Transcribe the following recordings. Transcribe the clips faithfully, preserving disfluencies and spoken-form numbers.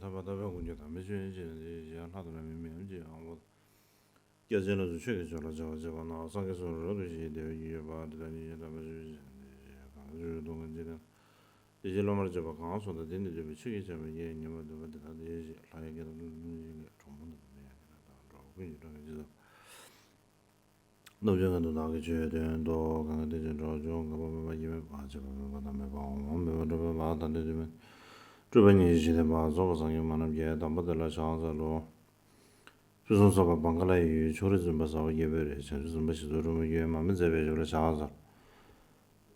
ཐར་པ་དམ་པའི་དཀོན་མཆོག་དམ་པའི་ཆོས་ཉིད་ཅེས་བྱ་བའི་ལྷ་དང་ལྷ་མིན་མི་འམ་ཅིག་ཨང་བོ། སྐྱབས་ཆེན་ལ་སོགས་ཆོས་ཀྱི་མཆོག་ལ་བྱ་བ་བྱེད་པ་ན་སངས་རྒྱས་སུ་རབ་ཏུ་ཞི་བདེ་བའི་རྒྱུ་ཡོད་པ་དེ་དག་ཉིད་ཀྱི་དམ་པའི་ཆོས་ཅན་ཏེ། གང་ཆོས་སྡུག་བསྔལ་ཇི་ལྟར་དེ་བཞིན་སློབ་མར་བྱེད་པ་གང་སུ་དག་དེ་ནི་འདོད་པའི་ཆོས་ཀྱི་བྱ་བའི་རྒྱལ་ཉོན་མོངས་འདུན་པ་དེ་དག་དེ་བཞིན་ལྷ་ཡི་སྐད་དང་ཀླུ་ཀླུ་ཀླུ་ཀླུ་གྲོགས་མོ་དང་མི་ཡང་དེ་དག་དང་འགྲོ་བ་ཀུན་གྱི་གྲོགས་ཀྱི་རྗེས་སུ། རྣམ་འབྱོར་ངན་དུ་བདག་གིས་ཆོས་བསྟན་ཏོ། གང་གིས་དེ་ཕྱིར་འགྲོ་འགྱུར་འགག་པ་མེད་པ་སྐྱེ་མེད་པ་ཆད་པ་མེད་པ་དང་མེད་པའམ་མེད་པར་གྲུབ་པ་དང་དེ་དུས་མེད་སྤྲོས་པ་ཉིད་ཀྱིས་ཞི་བདེ་བ་རྫོགས་པ་སངས་རྒྱས་མ་ནམ་མཁའི་དམ་པ་དེ་ལ་ཕྱག་འཚལ་ལོ། ཕུན་སུམ་ཚོགས་པ་བང་ཀ་ལ་ཡི་ཡུལ་ཕྱོགས་རིས་བཙུན་པ་ཟ་བ་རྒྱལ་པོའི་རི་བྱང་ཆུབ་སེམས་དཔའ་ཞི་འཚོ་འབྲུག་མོ་ཁྱོད་མར་མེ་མཛད་པའི་ཞབས་ལ་ཕྱག་འཚལ།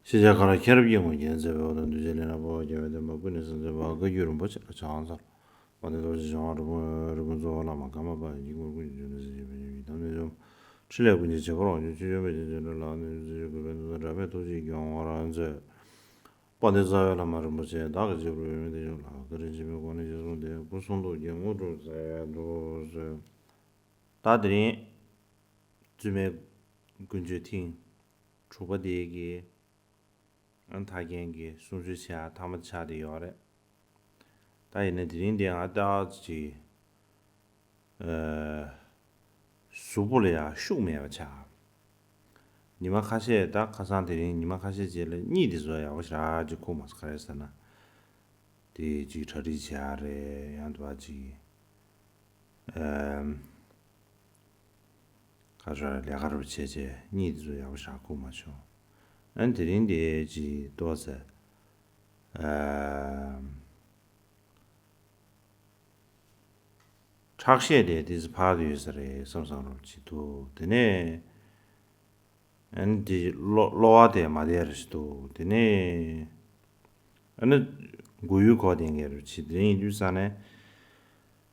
ཤེས་བྱ་མཁའ་ལ་མཁྱེན་རབ་ཀྱི་ངོས་བརྒྱན་མཛད་པའི་འོད་དང་འདུས་བྱས་ལས་སྣ་ཕོ་བ་རྒྱལ་བའི་བསྟན་པ་ཀུན་ནས་སེམས་ཅན་པ་བཀའ་བརྒྱུད་རིན་པོ་ཆེ་ལ་ཕྱག་འཚལ། དཔལ་ལྡན་རྡོ་རྗེ་འཆང་དབང་རིན་པོ་རིན་པོ་གཙོ་བོ་བླ་མ་ཀརྨ་པ་ཡི་དཀྱིལ་འཁོར་ཀུན་གྱི་འབྱོར་ལྡན་སེམས་ཅན་པའི་ཡུལ་ཐམས་ཅད་འཇོམས། ཕྲིན་ལས་ཀུན་གྱི་བྱེད་པོ་རང་བྱུང་ཆོས་སྐྱོང་ཕན་ཆད་འབྱོར་འབྲིང་ལ་ནི་རིན་ཆེན་གུས་པས་འདུད་དང་གྲགས་པའི་ཐུགས་རྗེས་སྐྱོང་བར་མཛོད། དཔལ་ལྡན་རྩ་བའི་བླ་མ་རིན་པོ་ཆེ་བདག་གི་སྤྱི་བོར་འོད་མའི་གདན་བཞུགས་ལ་བཀའ་དྲིན་ཆེན་པོའི་སྒོ་ནས་རྗེས་བཟུང་སྟེ་སྐུ་གསུང་ཐུགས་ཀྱི་དངོས་གྲུབ་སྩལ་དུ་གསོལ། ད་དེ་རིང་བཙུན་མའི་ཀུན་སྤྱོད་ཐེངས་དྲུག་པ་དེ་གི་ཨ་མཐའ་རྒྱན་གྱི་གསུང་ཆོས་བྱེད་ཡ་མཐའ་མ་ཆགས་བསྡད་ཡོད་རེད། ད་ཡིན་ན་དེ་རིང་འདི་ང་ཏོག་ཙམ་ཅིག་ཨ་གཟུགས་པོ་ལ་ཡང་ཤུགས་མེད་པ་ཆགས། ཉི་མ་ཁ་ཤས་ད་ཁ་སང་དེ་རིང་ཉི་མ་ཁ་ཤས་རྗེས་ལ་གཉིད་དེ་ཚོ་ཡག་པོ་ཞེ་དྲག་ཅིག་ཁུག་མ་སོང་། ག་རེ་ཟེར་ན། དེ་ཅིག་གྲ་སྒྲིག་བྱེད་ཡ་རེད། ཡང་དུ་བ་ཅིག་ཨ་ཁ་ཤས་ལས་ཀ་རུ་བྱས་བྱས་གཉིད་དེ་ཚོ་ཡག་པོ་ཞེ་དྲག་ཁུག་མ་བྱུང་། ཨ་དེ་རིང་དེ་ཅིག་ཏོག་ཙམ་ཨ་ཁྲག་ཤེད་དེ་ཏོག་ཙམ་འཕར་དུ་ཡོད་ས་རེད་བསམ་བསམ་རོགས་ཅིག་འདུག་དེ་ནས་ཨ་ནི་དེ་གློ་གློ་བ་དེ་མ་བདེ་རུ་ཞིག་འདུག་དེ་ནས་ཨ་ནི་མགོ་ཡུ་གོ་དེ་འགའ་རུ་ཆེ་དེ་ཡིན་དུས་ས་ནས་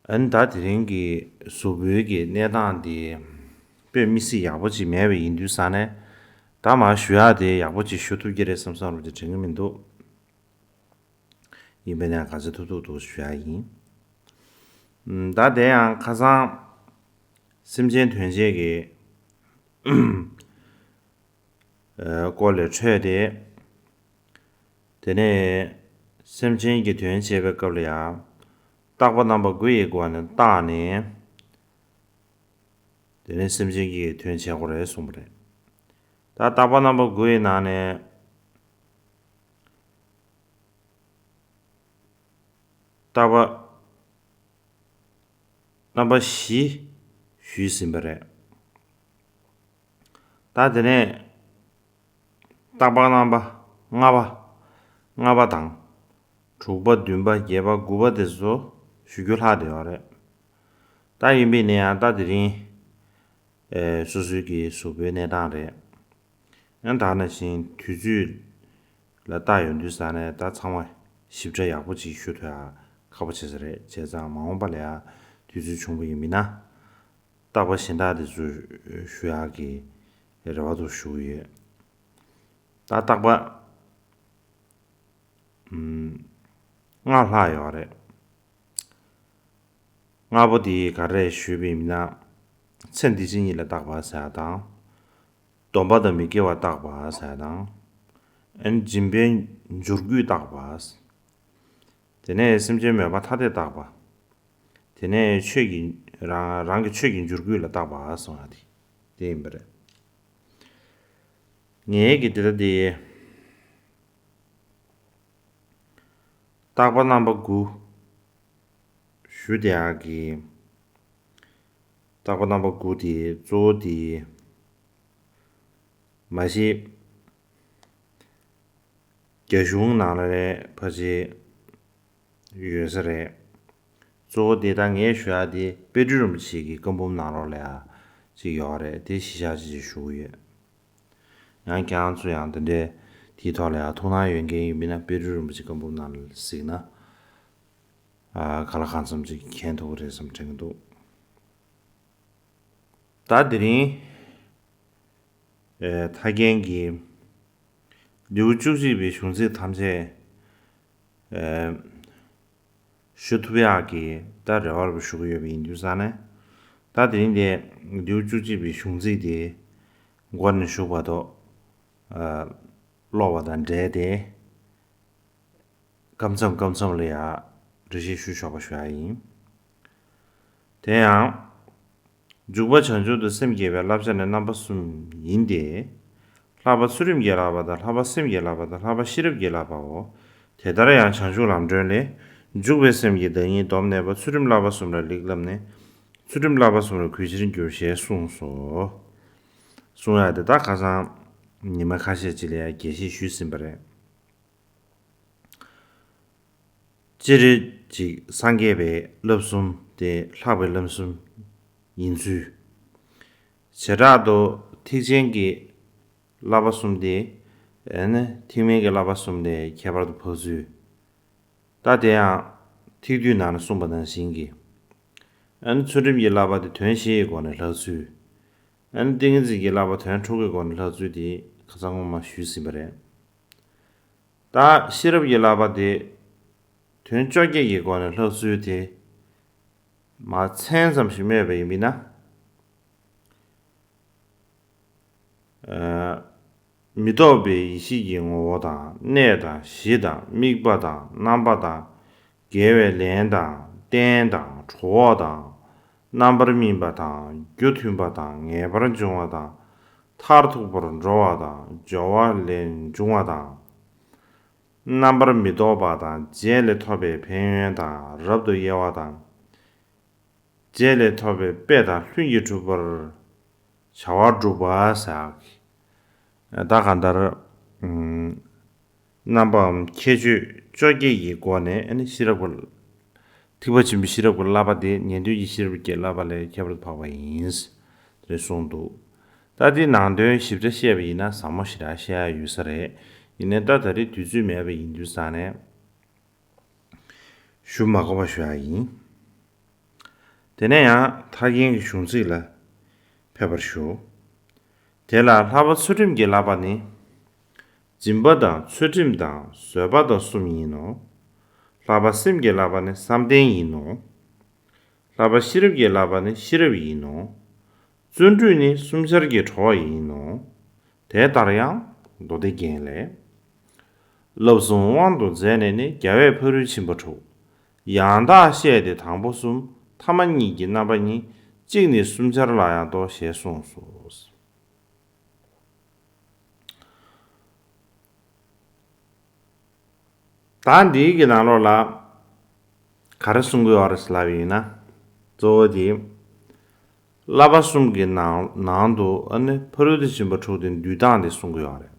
ཨ་ནི་ད་དེ་རིང་གི་གཟུགས་པོའི་གི་གནས་སྟངས་དེ་དཔེ་མི་སྲིད་ཡག་པོ་ཅིག་མེད་པ་ཡིན་དུས་ས་ནས་ད་མ་ཞུ་ཡག་དེ་ཡག་པོ་ཅིག་ཞུ་ཐུབ་ཀྱི་རེད་བསམ་བསམ་རུ་དེ་དྲན་གི་མི་འདུག་ཡིན་པས་ན་ག་ཚོད་ཐུབ་ཐུབ་ཐུབ་ཞུ་ཡག་ཡིན། ད་དེ་ཡང་ཁ་སང་སེམས་ཅན་དོན་བྱེད་ཀྱི་སྐོར་ལས་འཕྲོས་ཏེ། དེ་ནས་སེམས་ཅན་གྱི་དོན་བྱེད་པའི་སྐབས་ལ་ཡང་རྟག་པ་རྣམ་པ་དགུ་ཡི་སྒོ་ནས་བརྟགས་ནས། དེ་ནས་སེམས་ཅན་གྱི་དོན་བྱེད་དགོས་རེད་གསུངས་པ་རེད། ད་རྟག་པ་རྣམ་པ་དགུ་ཡི་ནང་ནས་རྟག་པ་རྣམ་པ་བཞི་ཞུས་ཟིན་པ་རེད། ད་དེ་ནས་རྟག་པ་རྣམ་པ་ལྔ་པ། ལྔ་པ་དང་། དྲུག་པ་བདུན་པ་བརྒྱད་པ་དགུ་པ་དེ་ཚོ་ཞུ་རྒྱུ་ལྷག་བསྡད་ཡོད་རེད། ད་ཡིན་པས་ན་ཡང་ད་དེ་རིང་ཨེ་སོ་སོའི་གི་གཟུགས་པོའི་གནས་སྟངས་རེད། ཡང་ད་ནང་བཞིན་དུས་ཚོད་ལ་བལྟ་ཡོང་དུས་ས་ནས་ད་ཚང་མ་ཞིབ་ཕྲ་ཡག་པོ་ཅིག་ཞུ་ཐུབ་ཡ་ཁག་པོ་ཆེ་ས་རེད། བྱས་ཙང་མ་འོངས་པ་ལ་ཡང་དུས་ཚོད་བྱུང་བ་ཡིན་མིན་ན། རྟག་པ་གཞན་དག་དེ་ཚོ་ཞུ་ཡག་གི་རེ་བ་དུ་ཞུ་གི་ཡོད། ད་རྟག་པ་ཨམ་ལྔ་ལྷག་ཡོད་རེད། ལྔ་པོ་དེ་ག་རེ་ཞུས་པ་ཡིན་ན། ཚེ་འདི་ཕྱི་གཉིས་ལ་རྟག་པ་ཟེར་ཡ་དང་། སྡོམ་པ་དང་མི་དགེ་བ་རྟག་པ་ཟེར་ཡ་དང་། ཨན་སྦྱིན་པའི་འབྱོར་རྒུད་རྟག་པ། དེ་ནས་སེམས་ཅན་མོས་པ་ཐ་དད་རྟག་པ། དེ་ནས་ཆོས་ཀྱི་རང་རང་གི་ཆོས་ཀྱི་འབྱོར་རྒུད་ལ་རྟག་པ་གསུངས་ཡ་དེ་དེ་ཡིན་པ་རེད། ངས་ཀྱི་དེ་ལྟ་དེ་རྟག་པ་རྣམ་པ་དགུ་ཞུ་དེ་ཡག་གི་རྟག་པ་རྣམ་པ་དགུ་དེ་གཙོ་བོ་དེ་མ་གཞི་རྒྱ་གཞུང་ནང་ལ་རེད་ཕལ་ཆེར་ཡོད་ས་རེད། གཙོ་བོ་དེ་ད་ངས་ཞུ་ཡག་དེ་དཔལ་སྤྲུལ་རིན་པོ་ཆེ་གི་བཀའ་འབུམ་ནང་ལོགས་ལ་ཡ་ཅིག་ཡོད་རེད། དེ་གཞི་བཞག་ཅིག་ཞུ་གི་ཡོད། ཡང་ཁྱེད་རང་ཚོ་ཡང་དེ་འདྲའི་དེའི་ཐོག་ལ་ཡང་ཐུགས་སྣང་ཡོད་མཁན་ཡིན་པ་ཡིན་ན་དཔལ་སྤྲུལ་རིན་པོ་ཆེ་བཀའ་འབུམ་ནང་ལ་གཟིགས་ན། ཨ་ག་ལ་གང་འཚམ་ཅིག་མཁྱེན་ཐུབ་ཀྱི་རེད་བསམ་དྲན་གྱི་འདུག་ད་དེ་རིང་ཨེ་མཐའ་རྒྱན་གྱི་ལེའུ་བཅུ་གཅིག་པའི་གཞུང་ཚིག་ཐམས་ཅད་ཨེ་ཞུ་ཐུབ་ཡག་གི་ད་རེ་བ་རུ་ཞུ་གི་ཡོད་པ་ཡིན་དུས་ཙང་ནས། ད་དེ་རིང་དེ་ལེའུ་བཅུ་གཅིག་པའི་གཞུང་ཚིག་དེ་མགོ་ནས་མཇུག་བར་དུ་ཨ་ཀློག་པ་དང་འབྲེལ་ཏེ། སྐབས་མཚམས་སྐབས་མཚམས་ལ་ཡ་ འགྲེལ་བཤད་ཞུ་ཆོག་པ་ཞུ་ཡ་ཡིན། དེ་ཡང་། འཇུག་པ་བྱང་ཆུབ་ཏུ་སེམས་བསྐྱེད་པའི་བསླབ་བྱ་ནི་རྣམ་པ་གསུམ་ཡིན་ཏེ། ལྷག་པ་ཚུལ་ཁྲིམས་ཀྱི་བསླབ་པ་དང་ལྷག་པ་སེམས་ཀྱི་བསླབ་པ་དང་ལྷག་པ་ཤེས་རབ་ཀྱི་བསླབ་པའོ། དེ་ལྟར་ཡང་བྱང་ཆུབ་ལམ་སྒྲོན་ལས། འཇུག་པའི་སེམས་ཀྱི་བདག་ཉིད་སྡོམ་གནས་པ་ཚུལ་ཁྲིམས་བསླབ་པ་གསུམ་ལ་ལེགས་བསླབས་ནས། ཚུལ་ཁྲིམས་བསླབ་པ་གསུམ་ལ་གུས་ཕྱིར་འགྱུར་ཞེས་གསུངས་སོ། གསུང་ཡ་དེ་དག་ཁ་སང་ཉི་མ་ཁ་ཤས་ཅིག་ལ་ཡང་རྒྱས་བཤད་ཞུས་ཟིན་པ་རེད། སྤྱིར་ཅིག་སངས་རྒྱས་པའི་བསླབ་གསུམ་དེ་ལྷག་པའི་ལམ་གསུམ་ཡིན་ཚུལ། བྱེ་བྲག་ཏུ་ཐེག་ཆེན་གྱི་བསླབ་པ་གསུམ་དེ་ཨ་ནི་ཐེག་དམན་གྱི་བསླབ་པ་གསུམ་ལས་ཁྱད་པར་དུ་འཕགས་ཚུལ། ད་དེ་ཡང་ཐེག་བསྡུས་ནང་ལ་གསུངས་པ་ནང་བཞིན་གྱི། ཨ་ནི་ཚུལ་ཁྲིམས་ཀྱི་བསླབ་པ་དེ་དོན་བཞི་ཡི་སྒོ་ནས་ལྷག་ཚུལ། ཨ་ནི་ཏིང་ངེ་འཛིན་གྱི་བསླབ་པ་དོན་དྲུག་གི་སྒོ་ནས་ལྷག་ཚུལ་དེ་ཁ་སང་སྔོན་མ་ཞུས་ཟིན་པ་རེད། ད་ཤེས་རབ་ཀྱི་བསླབ་པ་དེ་དོན་བཅོ་བརྒྱད་ཀྱི་སྒོ་ནས་ལྷག་ཚུལ་དེ་མ་མཚན་ཙམ་ཞིག་སྨོས་པ་ཡིན་པས་ན། ཨ། མི་རྟོག་པའི་ཡེ་ཤེས་ཀྱི་ངོ་བོ་དང་གནས་དང་གཞི་དང་དམིགས་པ་དང་རྣམ་པ་དང་དགེ་བའི་ལན་དང་རྟེན་དང་གྲོགས་དང་རྣམ་པར་སྨིན་པ་དང་རྒྱུ་མཐུན་པ་དང་ངེས་པར་འབྱུང་བ་དང་མཐར་ཐུག་པར་འགྲོ་བ་དང་སྦྱོར་བ་ལས་འབྱུང་བ་དང་། རྣམ་པར་མི་རྟོག་པ་དང་རྗེས་ལས་ཐོབ་པའི་ཕན་ཡོན་དང་རབ་ཏུ་དབྱེ་བ་དང་། རྗེས་ལས་ཐོབ་པའི་དཔེ་དང་ལྷུན་གྱིས་གྲུབ་པར་བྱ་བ་སྒྲུབ་པ་ཟེར། ད་གང་ལྟར། རྣམ་པའམ་ཁྱད་ཆོས་བཅོ་བརྒྱད་ཀྱི་སྒོ་ནས་ཨ་ནི་ཤེས་རབ་ཀྱི། ཐེག་པ་ཆེན་པོའི་ཤེས་རབ་ཀྱི་བསླབ་པ་དེ་ཉན་ཐོས་ཀྱི་ཤེས་རབ་ཀྱི་བསླབ་པ་ལས་ཁྱད་པར་དུ་འཕགས་པ་ཡིན། དེ་གསུངས་འདུག་ད་དེ་ནང་དོན་ཞིབ་ཕྲ་བཤད་པ་ཡིན་ན་ཟབ་མོ་ཞེ་དྲག་བཤད་ཡ་ཡོད་ས་རེད། ཡིན་ནའི་ད་ད་རེས་དུས་ཚོད་མེད་པ་ཡིན་དུས་ཙང་ནས། ཞུ་མ་དགོས་པ་ཞུ་ཡ་ཡིན། དེ་ནས་ཡང་ཐར་རྒྱན་གྱི་གཞུང་ཚིག་ལ་ཕེབས་པར་ཞུ། དེ་ལ་ལྷག་པ་ཚུལ་ཁྲིམས་ཀྱི་བསླབ་པ་ནི། སྦྱིན་པ་དང་ཚུལ་ཁྲིམས་དང་བཟོད་པ་དང་གསུམ་ཡིན་ནོ། ལྷག་པ་སེམས་ཀྱི་བསླབ་པ་ནི་བསམ་གཏན་ཡིན་ནོ། ལྷག་པ་ཤེས་རབ་ཀྱི་བསླབ་པ་ནི་ཤེས་རབ་ཡིན་ནོ། བརྩོན་འགྲུས་ནི་གསུམ་ཆར་གྱི་གྲོགས་ཡིན་ནོ། དེ་ལྟར་ཡང་མདོ་སྡེ་རྒྱན་ལས། བསླབ་གསུམ་དབང་དུ་མཛད་ནས་ནི། རྒྱལ་བས་ཕ་རོལ་ཕྱིན་པ་དྲུག་ཡང་དག་བཤད་དེ་དང་པོ་གསུམ། ཐ་མ་གཉིས་ཀྱི་རྣམ་པ་གཉིས། གཅིག་ནི་གསུམ་ཆར་ལ་ཡང་ལྡོག་ཞེས་གསུངས་སོ། ད་འདིའི་གི་ནང་ལོགས་ལ་ག་རེ་གསུང་གི་ཡོད་རེད་ལབ་ཡིན་ན། གཙོ་བོ་དེ་བསླབ་པ་གསུམ་གྱི་ནང་ནང་དུ་ཨ་ནི་ཕ་རོལ་ཏུ་ཕྱིན་པ་དྲུག་དེ་འདུས་སྟངས་དེ་གསུང་གི་ཡོད་རེད།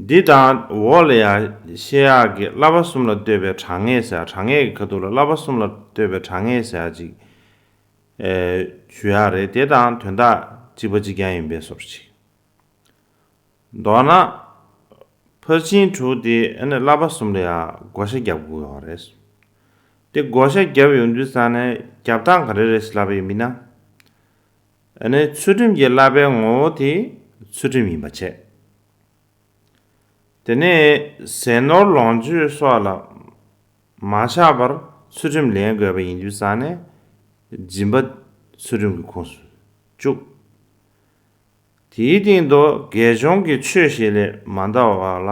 འདི་དང་འོག་ལ་ཡང་བཤད་ཡག་གི་བསླབ་པ་གསུམ་ལ་ལྟོས་པའི་དྲང་ངེས་ཟེར་ཡ། དྲང་ངེས་ཀྱི་ཁ་ཐུག་ལ་བསླབ་པ་གསུམ་ལ་ལྟོས་པའི་དྲང་ངེས་ཟེར་ཡ་ཅིག་ཨེ་ཞུ་ཡག་རེད། དེ་དང་དོན་དག་གཅིག་པ་གཅིག་རྐྱང་ཡིན་པའི་བཟོ་འདྲ་ཅིག་མདོར་ན། ཕར་ཕྱིན་དྲུག་དེ་ཨ་ནི་བསླབ་པ་གསུམ་ལ་ཡང་བགོ་བཤའ་རྒྱབ་དགོས་ཡོད་རེད། དེ་བགོ་བཤའ་རྒྱབ་ཡོང་དུས་ཙང་ནས་རྒྱབ་སྟངས་ག་རེ་རེད་ལབ་པ་ཡིན་ན། ཨ་ནི་ཚུལ་ཁྲིམས་ཀྱི་བསླབ་པའི་ངོ་བོ་དེ་ཚུལ་ཁྲིམས་ཡིན་པ་བྱས། དེ་ནས་ཟས་ནོར་ལོངས་སྤྱོད་སོགས་ལ་མ་ཆགས་པར་ཚུལ་ཁྲིམས་ལེན་དགོས་པ་ཡིན་དུས་ཙང་ནས་སྦྱིན་པ་ཚུལ་ཁྲིམས་ཀྱི་ཁོངས་སུ་བཅུག་དེའི་སྟེང་དུ་དགེ་སྦྱོང་གི་ཆོས་ཤིག་ལས་མ་འདའ་བ་ལ་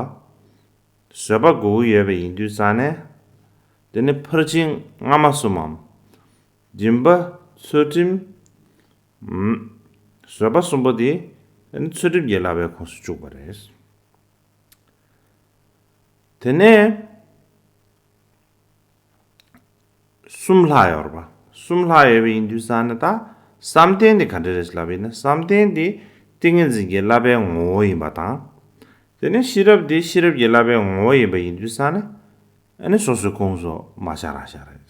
བཟོད་པ་དགོས་ཀྱི་ཡོད་པ་ཡིན་དུས་ཙང་ནས། དེ་ནི་ཕར་ཕྱིན་སྔ་མ་གསུམ་མམ། སྦྱིན་པ་ཚུལ་ཁྲིམས། ཨུམ། བཟོད་པ་གསུམ་པོ་དེ་ནི་ཚུལ་ཁྲིམས་ཀྱི་བསླབ་པའི་ཁོངས་སུ་བཅུག་པ་རེད། དེ་ནས་གསུམ་ལྷག་ཡོད་རེད་པ། གསུམ་ལྷག་ཡོད་པ་ཡིན་དུས་ཙང་ནས་ད་བསམ་གཏན་དེ་ག་འདྲ་རེད་ལབ་པ་ཡིན་ན། བསམ་གཏན་དེ་ཏིང་ངེ་འཛིན་གྱི་བསླབ་པའི་ངོ་བོ་ཡིན་པ་དང་། དེ་ནས་ཤེས་རབ་དེ་ཤེས་རབ་ཀྱི་བསླབ་པའི་ངོ་བོ་ཡིན་པ་ཡིན་དུས་ཙང་ནས་ཨ་ནི་སོ་སོའི་ཁོངས་སུ་མ་བཞག་རང་བཞག་རེད།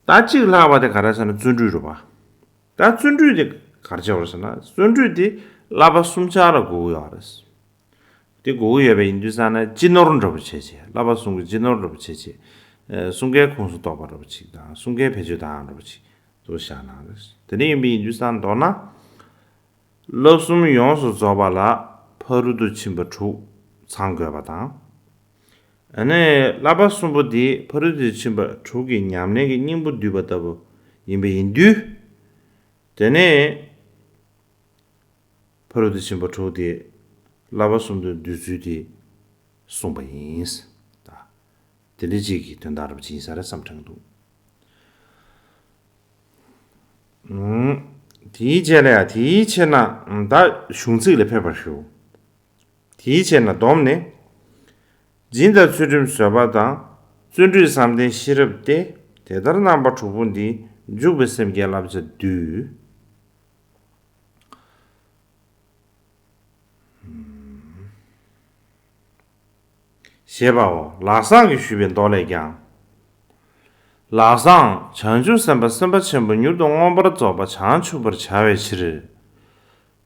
ད་གཅིག་ལྷག་པ་དེ་ག་རེ་ཟེར་ན་བརྩོན་འགྲུས་རེད་པ། ད་བརྩོན་འགྲུས་དེ་ག་རེ་བྱེད་པ་རེད་ཟེར་ན། བརྩོན་འགྲུས་དེ་བསླབ་པ་གསུམ་ཆར་ལ་དགོས་ཀྱི་ཡོད་རེད། དེ་དགོས་ཀྱི་ཡོད་པ་ཡིན་དུས་ཙང་ན་སྤྱི་ནོར་འདྲ་པོ་བྱས་བྱས། བསླབ་པ་གསུམ་གྱི་སྤྱི་ནོར་འདྲ་པོ་བྱས་བྱས། ཨེ། གསུམ་ཀའི་ཁོངས་སུ་གཏོགས་པ་འདྲ་པོ་ཅིག་དང་། གསུམ་ཀའི་བེད་སྤྱོད་བཏང་ཡག་འདྲ་པོ་ཅིག་དུ་བཞག་གནང་རེད། དེ་འདྲ་ཡིན་པ་ཡིན་དུས་ཙང་མདོར་ན། བསླབ་གསུམ་ཡོངས་སུ་རྫོགས་པ་ལ་ཕ་རོལ་ཏུ་ཕྱིན་པ་དྲུག་ཚང་དགོས་པ་དང་། ཨ་ནི་བསླབ་པ་གསུམ་པོ་འདི་ཕ་རོལ་ཏུ་ཕྱིན་པ་དྲུག་གི་ཉམས་ལེན་གྱི་སྙིང་པོ་བསྡུས་པ་ལྟ་བུ་ཡིན་པ་ཡིན་དུས། དེ་ནས་ཕ་རོལ་ཏུ་ཕྱིན་པ་དྲུག་དེ་བསླབ་པ་གསུམ་དུ་བསྡུས་ཚུལ་དེ་གསུངས་པ་ཡིན། དེ་འདྲ་ཅིག་གི་དོན་དག་རབ་ཅིག་ཡིན་ས་རེད་བསམ་དྲན་འདུག་ཨུམ། དེའི་རྗེས་ལ་ཡང་དེའི་ཕྱིར་ན་ད་གཞུང་ཚིག་ལ་ཕེབས་པར་ཞུ། དེའི་ཕྱིར་ན་སྡོམ་ནི། སྦྱིན་དང་ཚུལ་ཁྲིམས་བཟོད་པ་དང་། བརྩོན་འགྲུས་བསམ་གཏན་ཤེས་རབ་སྟེ། དེ་ལྟར་རྣམ་པ་དྲུག་པོ་འདིས། འཇུག་པའི་སེམས་བསྐྱེད་བསླབ་བྱ་བསྡུས། ཞེས་པའོ། ལག་བཟང་གིས་ཞུས་པའི་མདོ་ལས་ཀྱང་། ལག་བཟང་། བྱང་ཆུབ་སེམས་དཔའ་སེམས་དཔའ་ཆེན་པོ་མྱུར་དུ་མངོན་པར་རྫོགས་པ་བྱང་ཆུབ་པར་བྱ་བའི་ཕྱིར།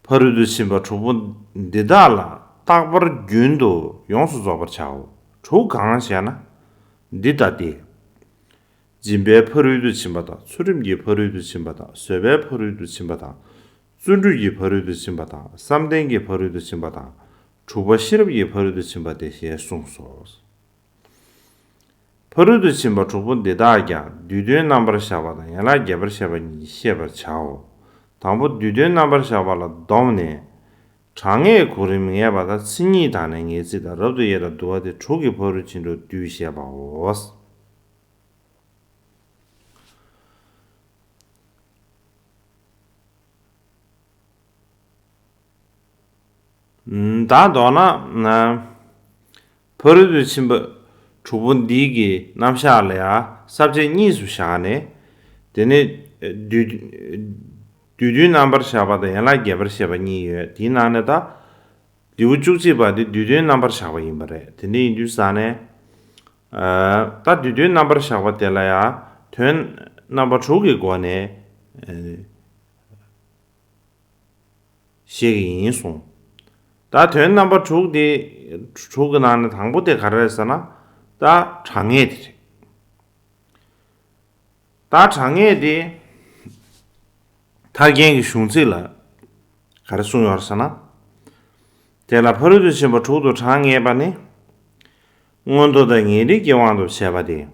ཕ་རོལ་ཏུ་ཕྱིན་པ་དྲུག་པོ་འདི་དག་ལ་རྟག་པར་རྒྱུན་དུ་ཡོངས་སུ་རྫོགས་པར་བྱའོ། དྲུག་གང་ཞེ་ན། འདི་ལྟ་སྟེ། སྦྱིན་པའི་ཕ་རོལ་ཏུ་ཕྱིན་པ་དང་། ཚུལ་ཁྲིམས་ཀྱི་ཕ་རོལ་ཏུ་ཕྱིན་པ་དང་། བཟོད་པའི་ཕ་རོལ་ཏུ་ཕྱིན་པ་དང་། བརྩོན་འགྲུས་ཀྱི་ཕ་རོལ་ཏུ་ཕྱིན་པ་དང་། བསམ་གཏན་གྱི་ཕ་རོལ་ཏུ་ཕྱིན་པ་དང་། དྲུག་པ་ཤེས་རབ་ཀྱི་ཕ་རོལ་ཏུ་ཕྱིན་པ་སྟེ་ཞེས་གསུངས་སོ། ཕ་རོལ་ཏུ་ཕྱིན་པ་དྲུག་པོ་འདི་དག་ཀྱང་བསྡུས་དོན་རྣམ་པར་བཞག་པ་དང་ཡན་ལག་བརྒྱད་པར་བཤད་པ་གཉིས་ཤེས་པར་བྱའོ། དང་པོ་བསྡུས་དོན་རྣམ་པར་བཞག་པ་ལ་སྡོམ་ནས། གྲངས་ངེས་གོ་རིམ་ངེས་པ་དང་མཚན་ཉིད་དང་ནི་ངེས་ཚིག་དང་རབ་ཏུ་དབྱེ་དང་བསྡུ་བ་སྟེ་དྲུག་གི་ཕ་རོལ་ཕྱིན་དྲུག་བསྡུས་བཤད་པའོ། ད་མདོར་ན། ཕ་རོལ་ཏུ་ཕྱིན་པ་དྲུག་པོ་འདི་གི་རྣམ་གཞག་ལ་ཡང་ས་བཅད་གཉིས་སུ་བཞག་ནས། དེ་ནས་བསྡུས་བསྡུས་དོན་རྣམ་པར་བཞག་པ་དང་ཡན་ལག་བརྒྱད་པར་བཤད་པ་གཉིས་ཡོད། དེའི་ནང་ནས་ད། ལེའུ་བཅུ་གཅིག་པ་འདི་བསྡུས་དོན་རྣམ་པར་བཞག་པ་ཡིན་པ་རེད། དེ་འདྲ་ཡིན་དུས་ཙང་ནས། ཨ། ད་བསྡུས་དོན་རྣམ་པར་བཞག་པ་དེ་ལ་ཡང་དོན་རྣམ་པ་དྲུག་གི་སྒོ་ནས། ཨ། བཤད་ཀྱི་ཡིན་གསུངས། ད་དོན་རྣམ་པ་དྲུག་དེ། དྲུག་གི་ནང་ནས་དང་པོ་དེ་ག་རེ་རེད་ཟེར་ན། ད་གྲངས་ངེས་དེ་རེད། ད་གྲངས་ངེས་དེ། ཐར་རྒྱན་གྱི་གཞུང་ཚིག་ལ་ག་རེ་གསུངས་ཡོད་རེད་ཟེར་ན། དེ་ལ་ཕ་རོལ་ཏུ་ཕྱིན་པ་དྲུག་ཏུ་གྲངས་ངེས་པ་ནི། མངོན་མཐོ་དང་ངེས་ལེགས་ཀྱི་དབང་དུ་བྱས་པ་སྟེ།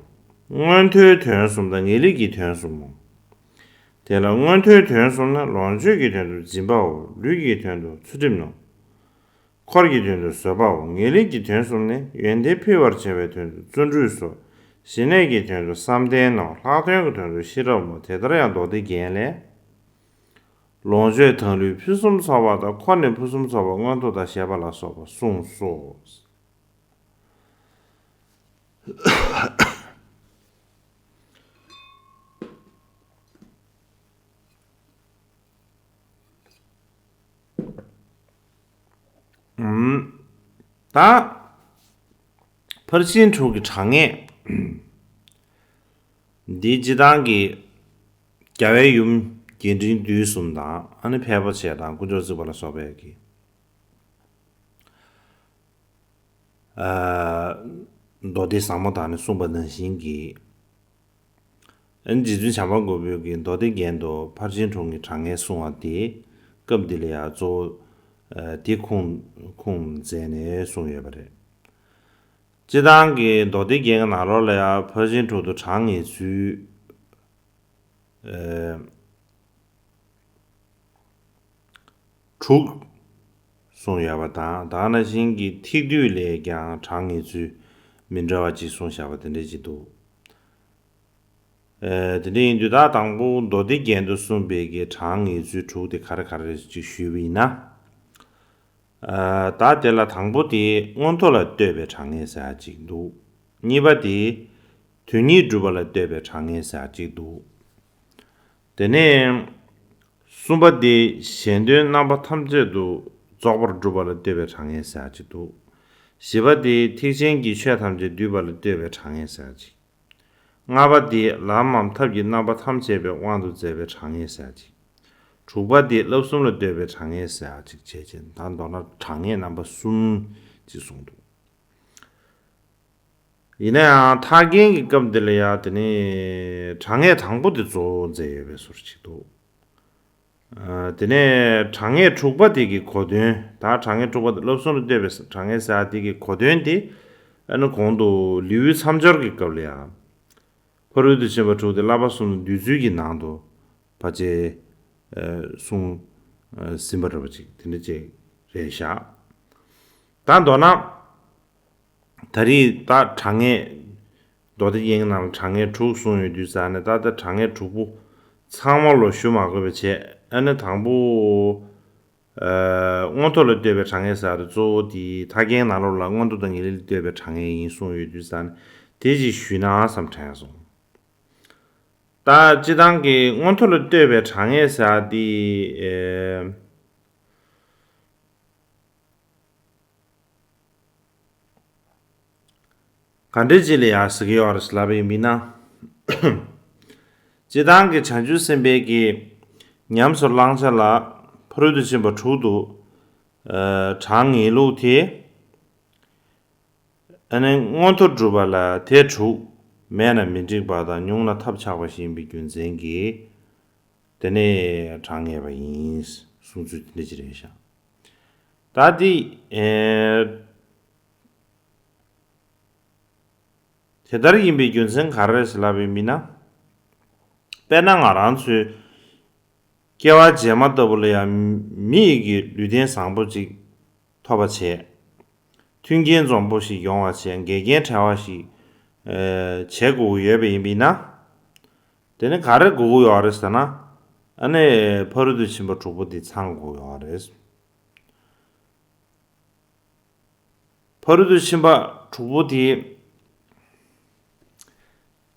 མངོན་མཐོའི་དོན་གསུམ་དང་ངེས་ལེགས་ཀྱི་དོན་གསུམ་མོ། དེ་ལ་མངོན་མཐོའི་དོན་གསུམ་ནི་ལོངས་སྤྱོད་ཀྱི་དོན་དུ་སྦྱིན་པའོ། ལུས་ཀྱི་དོན་དུ་ཚུལ་ཁྲིམས་ནོ། འཁོར་གྱི་དོན་དུ་བཟོད་པའོ། ངེས་ལེགས་ཀྱི་དོན་གསུམ་ནི་ཡོན་ཏན་འཕེལ་བར་བྱ་བའི་དོན་དུ་བརྩོན་འགྲུས་སོ། ཞི་གནས་ཀྱི་དོན་དུ་བསམ་གཏན་ནོ། ལྷག་དོན་གྱི་དོན་དུ་ཤེས་རབ་མོ། དེ་ལྟར་ཡང་མདོ་སྡེ་རྒྱན་ལས། ལོངས་སྤྱོད་དང་ལུས་ཕུན་སུམ་ཚོགས་པ་དང་། འཁོར་ནི་ཕུན་སུམ་ཚོགས་པ་མངོན་མཐོ་དང་ཞེས་པ་ལ་སོགས་པ་གསུངས་སོ། ད་ཕར་ཕྱིན་དྲུག་གི་གྲངས་ངེས་འདི་སྤྱི་བཏང་གི་རྒྱལ་བའི་ཡུམ་རྒྱས་འབྲིང་བསྡུས་གསུམ་དང་། ཨ་ནི་ཕལ་པོ་ཆེ་དང་དཀོན་མཆོག་བརྩེགས་པ་ལ་སོགས་པའི་གི། ཨ། མདོ་སྡེ་ཟབ་མོ་དག་ནས་གསུངས་པ་ནང་བཞིན་གྱི། ཨ་ནི་རྗེ་བཙུན་བྱམས་པ་མགོན་པོའི་གི་མདོ་སྡེ་རྒྱན་དུ་ཕར་ཕྱིན་དྲུག་གི་གྲངས་ངེས་གསུང་བ་དེ། སྐབས་འདི་ལ་ཡང་གཙོ་བོ། ཨ། དེ་ཁུངས་ཁུངས་མཛད་ནས་གསུངས་ཡོད་པ་རེད། སྤྱི་བཏང་གི་མདོ་སྡེ་རྒྱན་གྱི་ནང་ལོགས་ལ་ཡང་ཕར་ཕྱིན་དྲུག་ཏུ་གྲངས་ངེས་ཚུལ། ཨ། དྲུག་གསུངས་ཡོད་པ་དང་། ད་ག་ནང་བཞིན་གྱི་ཐིག་བསྡུས་ལས་ཀྱང་གྲངས་ངེས་ཚུལ་མི་འདྲ་བ་ཅིག་གསུངས་བཞག་པ་དེ་འདྲ་ཅིག་འདུག། ཨ། དེ་འདྲ་ཡིན་དུས་ད་དང་པོ་མདོ་སྡེ་རྒྱན་དུ་གསུངས་པའི་གི་གྲངས་ངེས་ཚུལ་དྲུག་དེ་ག་རེ་ག་རེ་རེད་ཅིག་ཞུས་པ་ཡིན་ན། ཨ། ད་དེ་ལ་དང་པོ་དེ་མངོན་མཐོ་ལ་ལྟོས་པའི་གྲངས་ངེས་ཟེར་ཡག་ཅིག་འདུག། གཉིས་པ་དེ་དོན་གཉིས་སྒྲུབ་པ་ལ་ལྟོས་པའི་གྲངས་ངེས་ཟེར་ཡག་ཅིག་འདུག། དེ་ནས་གསུམ་པ་དེ་གཞན་དོན་རྣམ་པ་ཐམས་ཅད་དུ་རྫོགས་པར་སྒྲུབ་པ་ལ་ལྟོས་པའི་གྲངས་ངེས་ཟེར་ཡག་ཅིག་འདུག། བཞི་པ་དེ་ཐེག་ཆེན་གྱི་ཆོས་ཐམས་ཅད་བསྡུས་པ་ལ་ལྟོས་པའི་གྲངས་ངེས་ཟེར་ཡག་ཅིག། ལྔ་པ་དེ་ལམ་མམ་ཐབས་ཀྱི་རྣམ་པ་ཐམས་ཅད་པའི་དབང་དུ་མཛད་པའི་གྲངས་ངེས་ཟེར་ཡག་ཅིག། དྲུག་པ་དེ་བསླབ་གསུམ་ལ་ལྟོས་པའི་གྲངས་ངེས་ཟེར་ཡག་ཅིག་བྱས་རྗེས། ད་མདོར་ན་གྲངས་ངེས་རྣམ་པ་གསུམ་ཅིག་གསུངས་འདུག། ཡིན་ན་ཡང་ཐར་རྒྱན་གྱི་སྐབས་འདི་ལ་ཡང་དེ་ནི་གྲངས་ངེས་དང་པོ་དེ་གཙོ་བོ་མཛད་ཡོད་པའི་བཟོ་འདྲ་ཅིག་འདུག། ཨ། དེ་ནས་གྲངས་ངེས་དྲུག་པ་དེ་གི་གོ་དོན། ད་གྲངས་ངེས་དྲུག་པ་དེ་བསླབ་གསུམ་ལ་ལྟོས་པའི་གྲངས་ངེས་ཟེར་ཡག་དེ་གི་གོ་དོན་དེ། ཨ་ནི་གོང་དུ་ལེའུའི་མཚམས་སྦྱོར་གྱི་སྐབས་ལ་ཡང་། ཕ་རོལ་ཏུ་ཕྱིན་པ་དྲུག་དེ་བསླབ་པ་གསུམ་བསྡུས་ཚུལ་གྱི་ནང་དུ་ཕལ་ཆེར། ཨ། གསུངས། ཨ། ཟིན་པ་འདྲ་པོ་ཅིག་དེ་འདྲ་ཅིག་རེད་བཞག། ད་མདོར་ན། ད་རེས་ད་གྲངས་ངེས་ མདོ་སྡེ་རྒྱན་གྱི་ནང་ལ་དྲང་ངེས་དྲུག་གསུངས་ཡོད་དུས་ཙང་ནས། ད་ལྟ་དྲང་ངེས་དྲུག་པོ་ཚང་མ་ལོ་ཞུ་མ་དགོས་པ་བྱས། ཨ་ནི་དང་པོ། ཨ། མངོན་མཐོ་ལ་ལྟོས་པའི་དྲང་ངེས་ཟེར་ཡ་དེ་གཙོ་བོ་དེ་ཐར་རྒྱན་ནང་ལོགས་ལ་མངོན་མཐོ་དང་ངེས་ལེགས་ལ་ལྟོས་པའི་དྲང་ངེས་ཡིན་གསུངས་ཡོད་དུས་ཙང་ནས། དེ་ཅིག་ཞུས་ན་བསམ་དྲན་སོང་། ད་སྤྱིར་བཏང་གི་མངོན་མཐོ་ལ་ལྟོས་པའི་དྲང་ངེས་ཟེར་ཡ་དེ། ཨེ། ག་འདྲ་ཅིག་ལ་ཡང་ཟེར་གྱི་ཡོད་རེད་ལབ་པ་ཡིན་ན། སྤྱིར་བཏང་གི་བྱང་ཆུབ་སེམས་དཔའི་གི་ཉམས་སུ་བླང་བྱ་ལ་ཕ་རོལ་ཏུ་ཕྱིན་པ་དྲུག་ཏུ། ཨ། གྲངས་ངེས་ལུགས་དེ། ཨ་ནི་མངོན་མཐོ་སྒྲུབ་པ་ལ་དེ་དྲུག་མེད་ན་མི་འགྲིག་པ་དང་། ཉུང་ན་ཐབས་ཆག་པ་ཞིག་ཡིན་པའི་རྒྱུ་མཚན་གྱིས། དེ་ནས་གྲངས་ངེས་པ་ཡིན་གསུང་ཚུལ་དེ་འདྲ་ཅིག་རེད་ཤག་ད་འདི། ཨེ། དེ་ལྟར་ཡིན་པའི་རྒྱུ་མཚན་ག་རེ་རེད་ཟེར་ལབ་པ་ཡིན་ན། དཔེར་ན་ང་རང་ཚོའི་སྐྱེ་བ་རྗེས་མ་ལྟ་བུ་ལ་ཡང་མི་ཡི་གི་ལུས་རྟེན་བཟང་པོ་ཅིག་ཐོབ་པ་བྱས། མཐུན་རྐྱེན་འཛོམས་པོ་ཞིག་ཡོང་བ་བྱས། འགལ་རྐྱེན་བྲལ་བ་ཞིག་ཨེ། བྱེད་དགོས་ཀྱི་ཡོད་པ་ཡིན་པ་ཡིན་ན། དེ་ནི་ག་རེ་དགོས་ཀྱི་ཡོད་རེད་ཟེར་ན། ཨ་ནི་ཕ་རོལ་ཏུ་ཕྱིན་པ་དྲུག་པོ་དེ་ཚང་དགོས་ཀྱི་ཡོད་རེད། ཕ་རོལ་ཏུ་ཕྱིན་པ་དྲུག་པོ་དེ་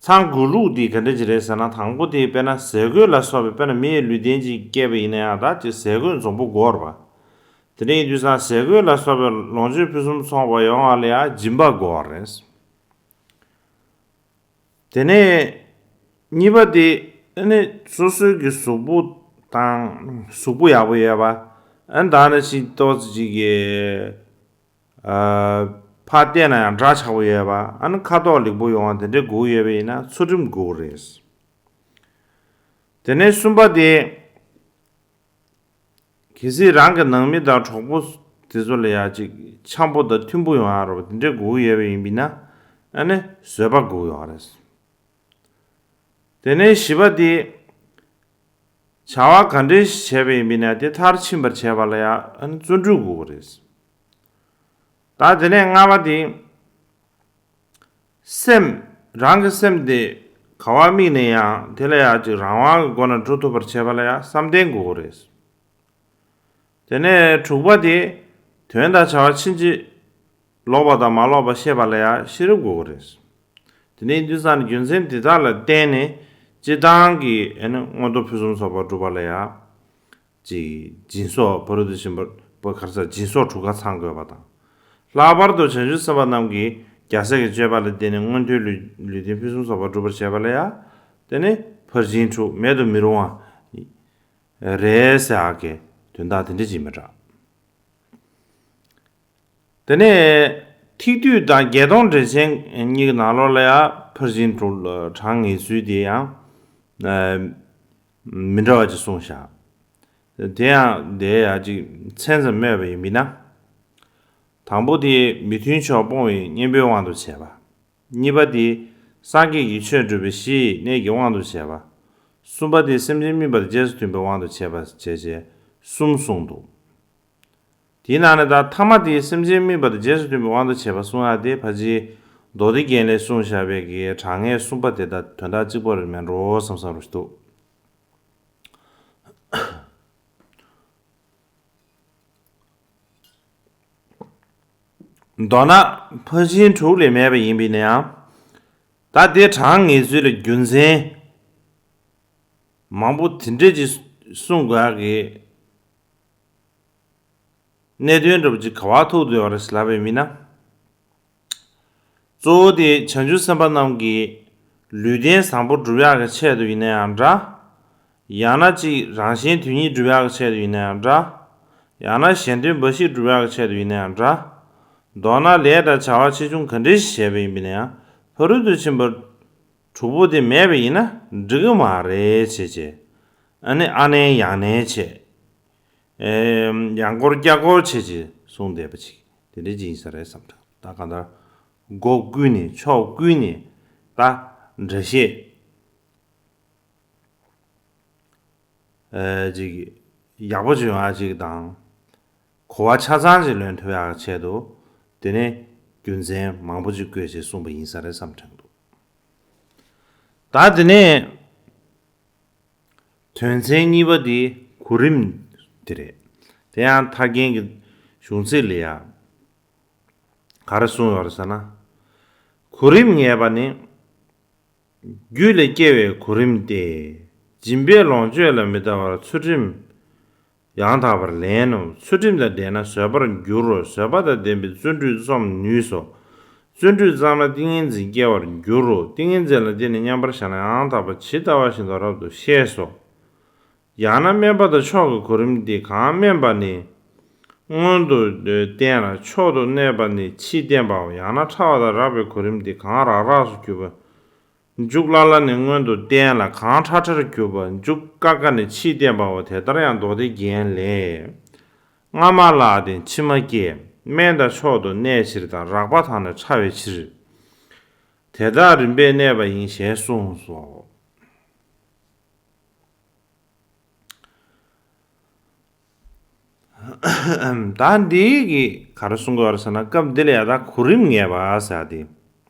ཚང་དགོས་ལུགས་དེ་ག་འདྲ་ཅིག་རེད་ཟེར་ན། དང་པོ་དེ་དཔེར་ན་ཟས་གོས་ལ་སོགས་པའི། དཔེར་ན་མི་ཡི་ལུས་རྟེན་ཅིག་སྐྱེས་པ་ཡིན་ན་ཡང་ད་ཅིག་ཟས་གོས་འཛོམས་པོ་དགོས་རེད་པ། དེ་འདྲ་ཡིན་དུས་ཙང་ཟས་གོས་ལ་སོགས་པའི་ལོངས་སྤྱོད་ཕུན་སུམ་ཚོགས་པ་ཡོང་བ་ལ་ཡང་སྦྱིན་པ་དགོས་པ་རེད། དེ་ནས་གཉིས་པ་དེ། ཨ་ནི་སོ་སོའི་གི་གཟུགས་པོ་དང་། གཟུགས་པོ་ཡག་པོ་ཡོད་པ། ཨ་ནི་ད་ནི་ཅིག་ཏོག་ཙམ་ཅིག་གི། ཨ། ཕར་བལྟས་ན་ཡང་འདྲ་ཆགས་པོ་ཡོད་པ། ཨ་ནི་ཁ་དོག་ལེགས་པོ་ཡོང་བ་དེ་འདྲ་དགོས་ཡོད་པ་ཡིན་ན་ཚུལ་ཁྲིམས་དགོས་རེད། དེ་ནས་གསུམ་པ་དེ། གལ་སྲིད་རང་གི་ནང་མི་དང་གྲོགས་པོ་དེ་ཚོ་ལ་ཡང་ཅིག་འཆམ་པོ་དང་མཐུན་པོ་ཡོང་ཡ་རོགས་དེ་འདྲ་དགོས་ཡོད་པ་ཡིན་པ་ཡིན་ན། ཨ་ནི་བཟོད་པ་དགོས་ཡོད་རེད། དེ་ནས་བཞི་པ་དེ། བྱ་བ་ག་འདྲ་ཞིག་བྱས་པ་ཡིན་པ་ཡིན་ན་དེ་མཐར་ཕྱིན་པར་བྱས་པ་ལ་ཡང་ཨ་ནི་བརྩོན་འགྲུས་དགོས་ཀྱི་རེད། ད་དེ་ནས་ལྔ་པ་དེ། སེམས། རང་གི་སེམས་དེ་ག་པར་དམིགས་ནས་ཡང་དེ་ལ་ཡང་ཅིག་རང་དབང་གི་སྒོ་ནས་འགྲོ་ཐུབ་པར་བྱེད་པ་ལ་ཡང་བསམ་གཏན་དགོས་ཀྱི་རེད། དེ་ནས་དྲུག་པ་དེ། དོན་དང་བྱ་བ་ཕྱིན་ཅི་ལོག་པ་དང་མ་ལོག་པ་ཤེས་པ་ལ་ཡང་ཤེས་རབ་དགོས་ཀྱི་རེད། དེ་ནས་དུས་སང་རྒྱུ་མཚན་འདི་དག་ལ་བརྟེན་ནས་སྤྱིར་བཏང་གི་ཨ་ནི་མངོན་མཐོ་ཕུན་སུམ་ཚོགས་པ་སྒྲུབ་པ་ལ་ཡང་། ཅིག་སྦྱིན་སོགས་ཕ་རོལ་ཏུ་ཕྱིན་པ་པོ་ག་རེ་ཟེར། སྦྱིན་སོགས་དྲུག་ཀ་ཚང་དགོས་པ་དང་། ལྷག་པར་དུ་བྱང་ཆུབ་སེམས་དཔའ་རྣམས་ཀྱིས་རྒྱལ་སྲས་ཀྱི་སྤྱོད་པ་ལ་བརྟེན་ནས་མངོན་མཐོའི་ལུས་ལུས་རྟེན་ཕུན་སུམ་ཚོགས་པ་སྒྲུབ་པར་བྱེད་པ་ལ་ཡང་། དེ་ནི་ཕར་ཕྱིན་དྲུག་མེད་དུ་མི་རུང་བ་རེད་ཟེར་ཡག་གི་དོན་དག་དེ་འདྲ་ཅིག་མི་འདྲ། དེ་ནས་ཐིག་བསྡུས་དང་བརྒྱད་སྟོང་འགྲེལ་ཆེན་གཉིས་ཀྱི་ནང་ལོགས་ལ་ཡང་ཕར་ཕྱིན་དྲུག་ལ་གྲངས་ངེས་ཚུལ་དེ་ཡང་། ཨ། མི་འདྲ་བ་ཅིག་གསུངས་བཞག་དེ་ཡང་དེ་ཡང་ཅིག་མཚན་ཙམ་སྨོས་པ་ཡིན་པ་ཡིན་ན། དང་པོ་དེ་མི་མཐུན་ཕྱོགས་སྤོང་བའི་གཉེན་པོའི་དབང་དུ་བྱས་པ། གཉིས་པ་དེ་སངས་རྒྱས་ཀྱི་ཆོས་སྒྲུབ་པའི་གཞི་ཡི་གནས་ཀྱི་དབང་དུ་བྱས་པ། གསུམ་པ་དེ་སེམས་ཅན་དམིགས་པ་དང་རྗེས་སུ་མཐུན་པའི་དབང་དུ་བྱས་པ་བྱས་བྱས་གསུམ་གསུངས་འདུག་དེའི་ནང་ནས་ད་ཐ་མ་དེ་སེམས་ཅན་དམིགས་པ་དང་རྗེས་སུ་མཐུན་པའི་དབང་དུ་བྱས་པ་གསུང་ཡག་དེ་ཕལ་ཆེར་མདོ་སྡེ་རྒྱན་ལས་གསུངས་བཞག་པའི་གི་གྲངས་ངེས་གསུམ་པ་དེ་དང་དོན་དག་གཅིག་པ་རེད་མེད་འགྲོ་བསམ་བསམ་རུ་འདུག་མདོར་ན་ཕར་ཕྱིན་དྲུག་ལས་མེད་པ་ཡིན་པས་ན་ཡང་། ད་དེ་གྲངས་ངེས་ཚུལ་ལ་རྒྱུ་མཚན་མང་པོ་དེ་འདྲས་ཅིག་གསུང་དགོས་ཡག་གི་གནད་དོན་འདྲ་པོ་ཅིག་ག་པར་ཐུག་བསྡད་ཡོད་རེད་ལབ་པ་ཡིན་ན། གཙོ་བོ་དེ་བྱང་ཆུབ་སེམས་དཔའ་རྣམས་ཀྱིས་ལུས་རྟེན་བཟང་པོ་སྒྲུབ་ཡག་གི་ཆེད་དུ་ཡིན་ན་ཡང་འདྲ། ཡང་ན་གཅིག་རང་གཞན་དོན་གཉིས་སྒྲུབ་ཡག་གི་ཆེད་དུ་ཡིན་ན་ཡང་འདྲ། ཡང་ན་གཞན་དོན་འབའ་ཞིག་སྒྲུབ་ཡག་གི་ཆེད་དུ་ཡིན་ན་ཡང་འདྲ། མདོར་ན་ལས་དང་བྱ་བ་ཆེ་ཆུང་ག་འདྲ་ཞིག་བྱས་པ་ཡིན་པ་ཡིན་ན་ཡང་ཕ་རོལ་ཏུ་ཕྱིན་པ་དྲུག་པོ་དེ་མེད་པ་ཡིན་ན་འགྲིག་གི་མ་རེད་བྱས་བྱས། ཨ་ནི་ཨ་ནེ་ཡང་ནེ་བྱས། ཨེ། ཡང་སྐོར་བསྐྱར་སྐོར་བྱས་བྱས་གསུངས་བསྡད་པ་ཅིག་དེ་འདྲ་ཅིག་ཡིན་ས་རེད་བསམ་ཐལ། ད་གང་ལྟར་སྒོ་ཀུན་ནས་ཕྱོགས་ཀུན་ནས་ད་འགྲེལ་བཤད། ཨེ། ཅིག་ཡག་པོ་ཅིག་ཡོང་ཡག་ཅིག་དང་། གོ་བ་ཆ་ཚང་ཅིག་ལོན་ཐུབ་ཡག་ཆེད་དུ། དེ་ནས་རྒྱུ་མཚན་མང་པོ་ཅིག་བཀོད་ཅེས་གསུངས་པ་ཡིན་ས་རེད་བསམ་དྲན་འདུག་ད་དེ་ནས་དོན་ཚན་གཉིས་པ་དེ་གོ་རིམ་དེ་རེད། དེ་ཡང་ཐར་རྒྱན་གྱི་གཞུང་ཚིག་ལ་ཡ་ག་རེ་གསུངས་ཡོད་རེད་ཟེར་ན། གོ་རིམ་ངེས་པ་ནི། རྒྱུད་ལ་སྐྱེ་བའི་གོ་རིམ་སྟེ། སྦྱིན་པའི་ལོངས་སྤྱོད་ལ་མི་ལྟ་བར་ཚུལ་ཁྲིམས་ཡང་དག་པར་ལེན་ནོ། ཚུལ་ཁྲིམས་དང་ལྡན་ན་བཟོད་པར་འགྱུར་རོ། བཟོད་པ་དང་ལྡན་པའི་བརྩོན་འགྲུས་རྩོམ་ནུས་སོ། བརྩོན་འགྲུས་བརྩམས་ན་ཏིང་ངེ་འཛིན་སྐྱེ་བར་འགྱུར་རོ། ཏིང་ངེ་འཛིན་ལ་བརྟེན་ནས་མཉམ་པར་བཞག་ན་ཡང་དག་པ་ཇི་ལྟ་བ་བཞིན་དུ་རབ་ཏུ་ཤེས་སོ། ཡང་ན་དམན་པ་དང་མཆོག་གི་གོ་རིམ་འདི་གང་དམན་པ་ནི་སྔོན་དུ་བསྟན་ལ་མཆོག་ཏུ་གནས་པ་ནི་ཕྱིས་བསྟན་པའོ། ཡང་ན་ཕྲ་བ་དང་རགས་པའི་གོ་རིམ་འདི་གང་རགས་རགས་སུ་གྱུར་པ། མཇུག་ལྷག་ལྷག་ནི་སྔོན་དུ་བསྟན་ལ་གང་ཕྲ་ཕྲར་གྱུར་པ། མཇུག་དཀའ་དཀའ་ནི་ཕྱིས་བསྟན་པའོ། དེ་ལྟར་ཡང་མདོ་སྡེ་རྒྱན་ལས། སྔ་མ་ལྷག་སྟེ་ཕྱི་མ་སྐྱེ། དམན་དང་མཆོག་ཏུ་གནས་ཕྱིར་དང་། རགས་པ་དག་ནི་ཕྲ་བའི་ཕྱིར། དེ་དག་རིམ་པས་གནས་པ་ཡིན་ཞེས་གསུངས་སོ། ད་འདི་གི་ག་རེ་གསུང་གི་ཡོད་རེད་ཟེར་ན། སྐབས་འདི་ལ་ཡ་ད་གོ་རིམ་ངེས་པ་ཟེར་ཏེ།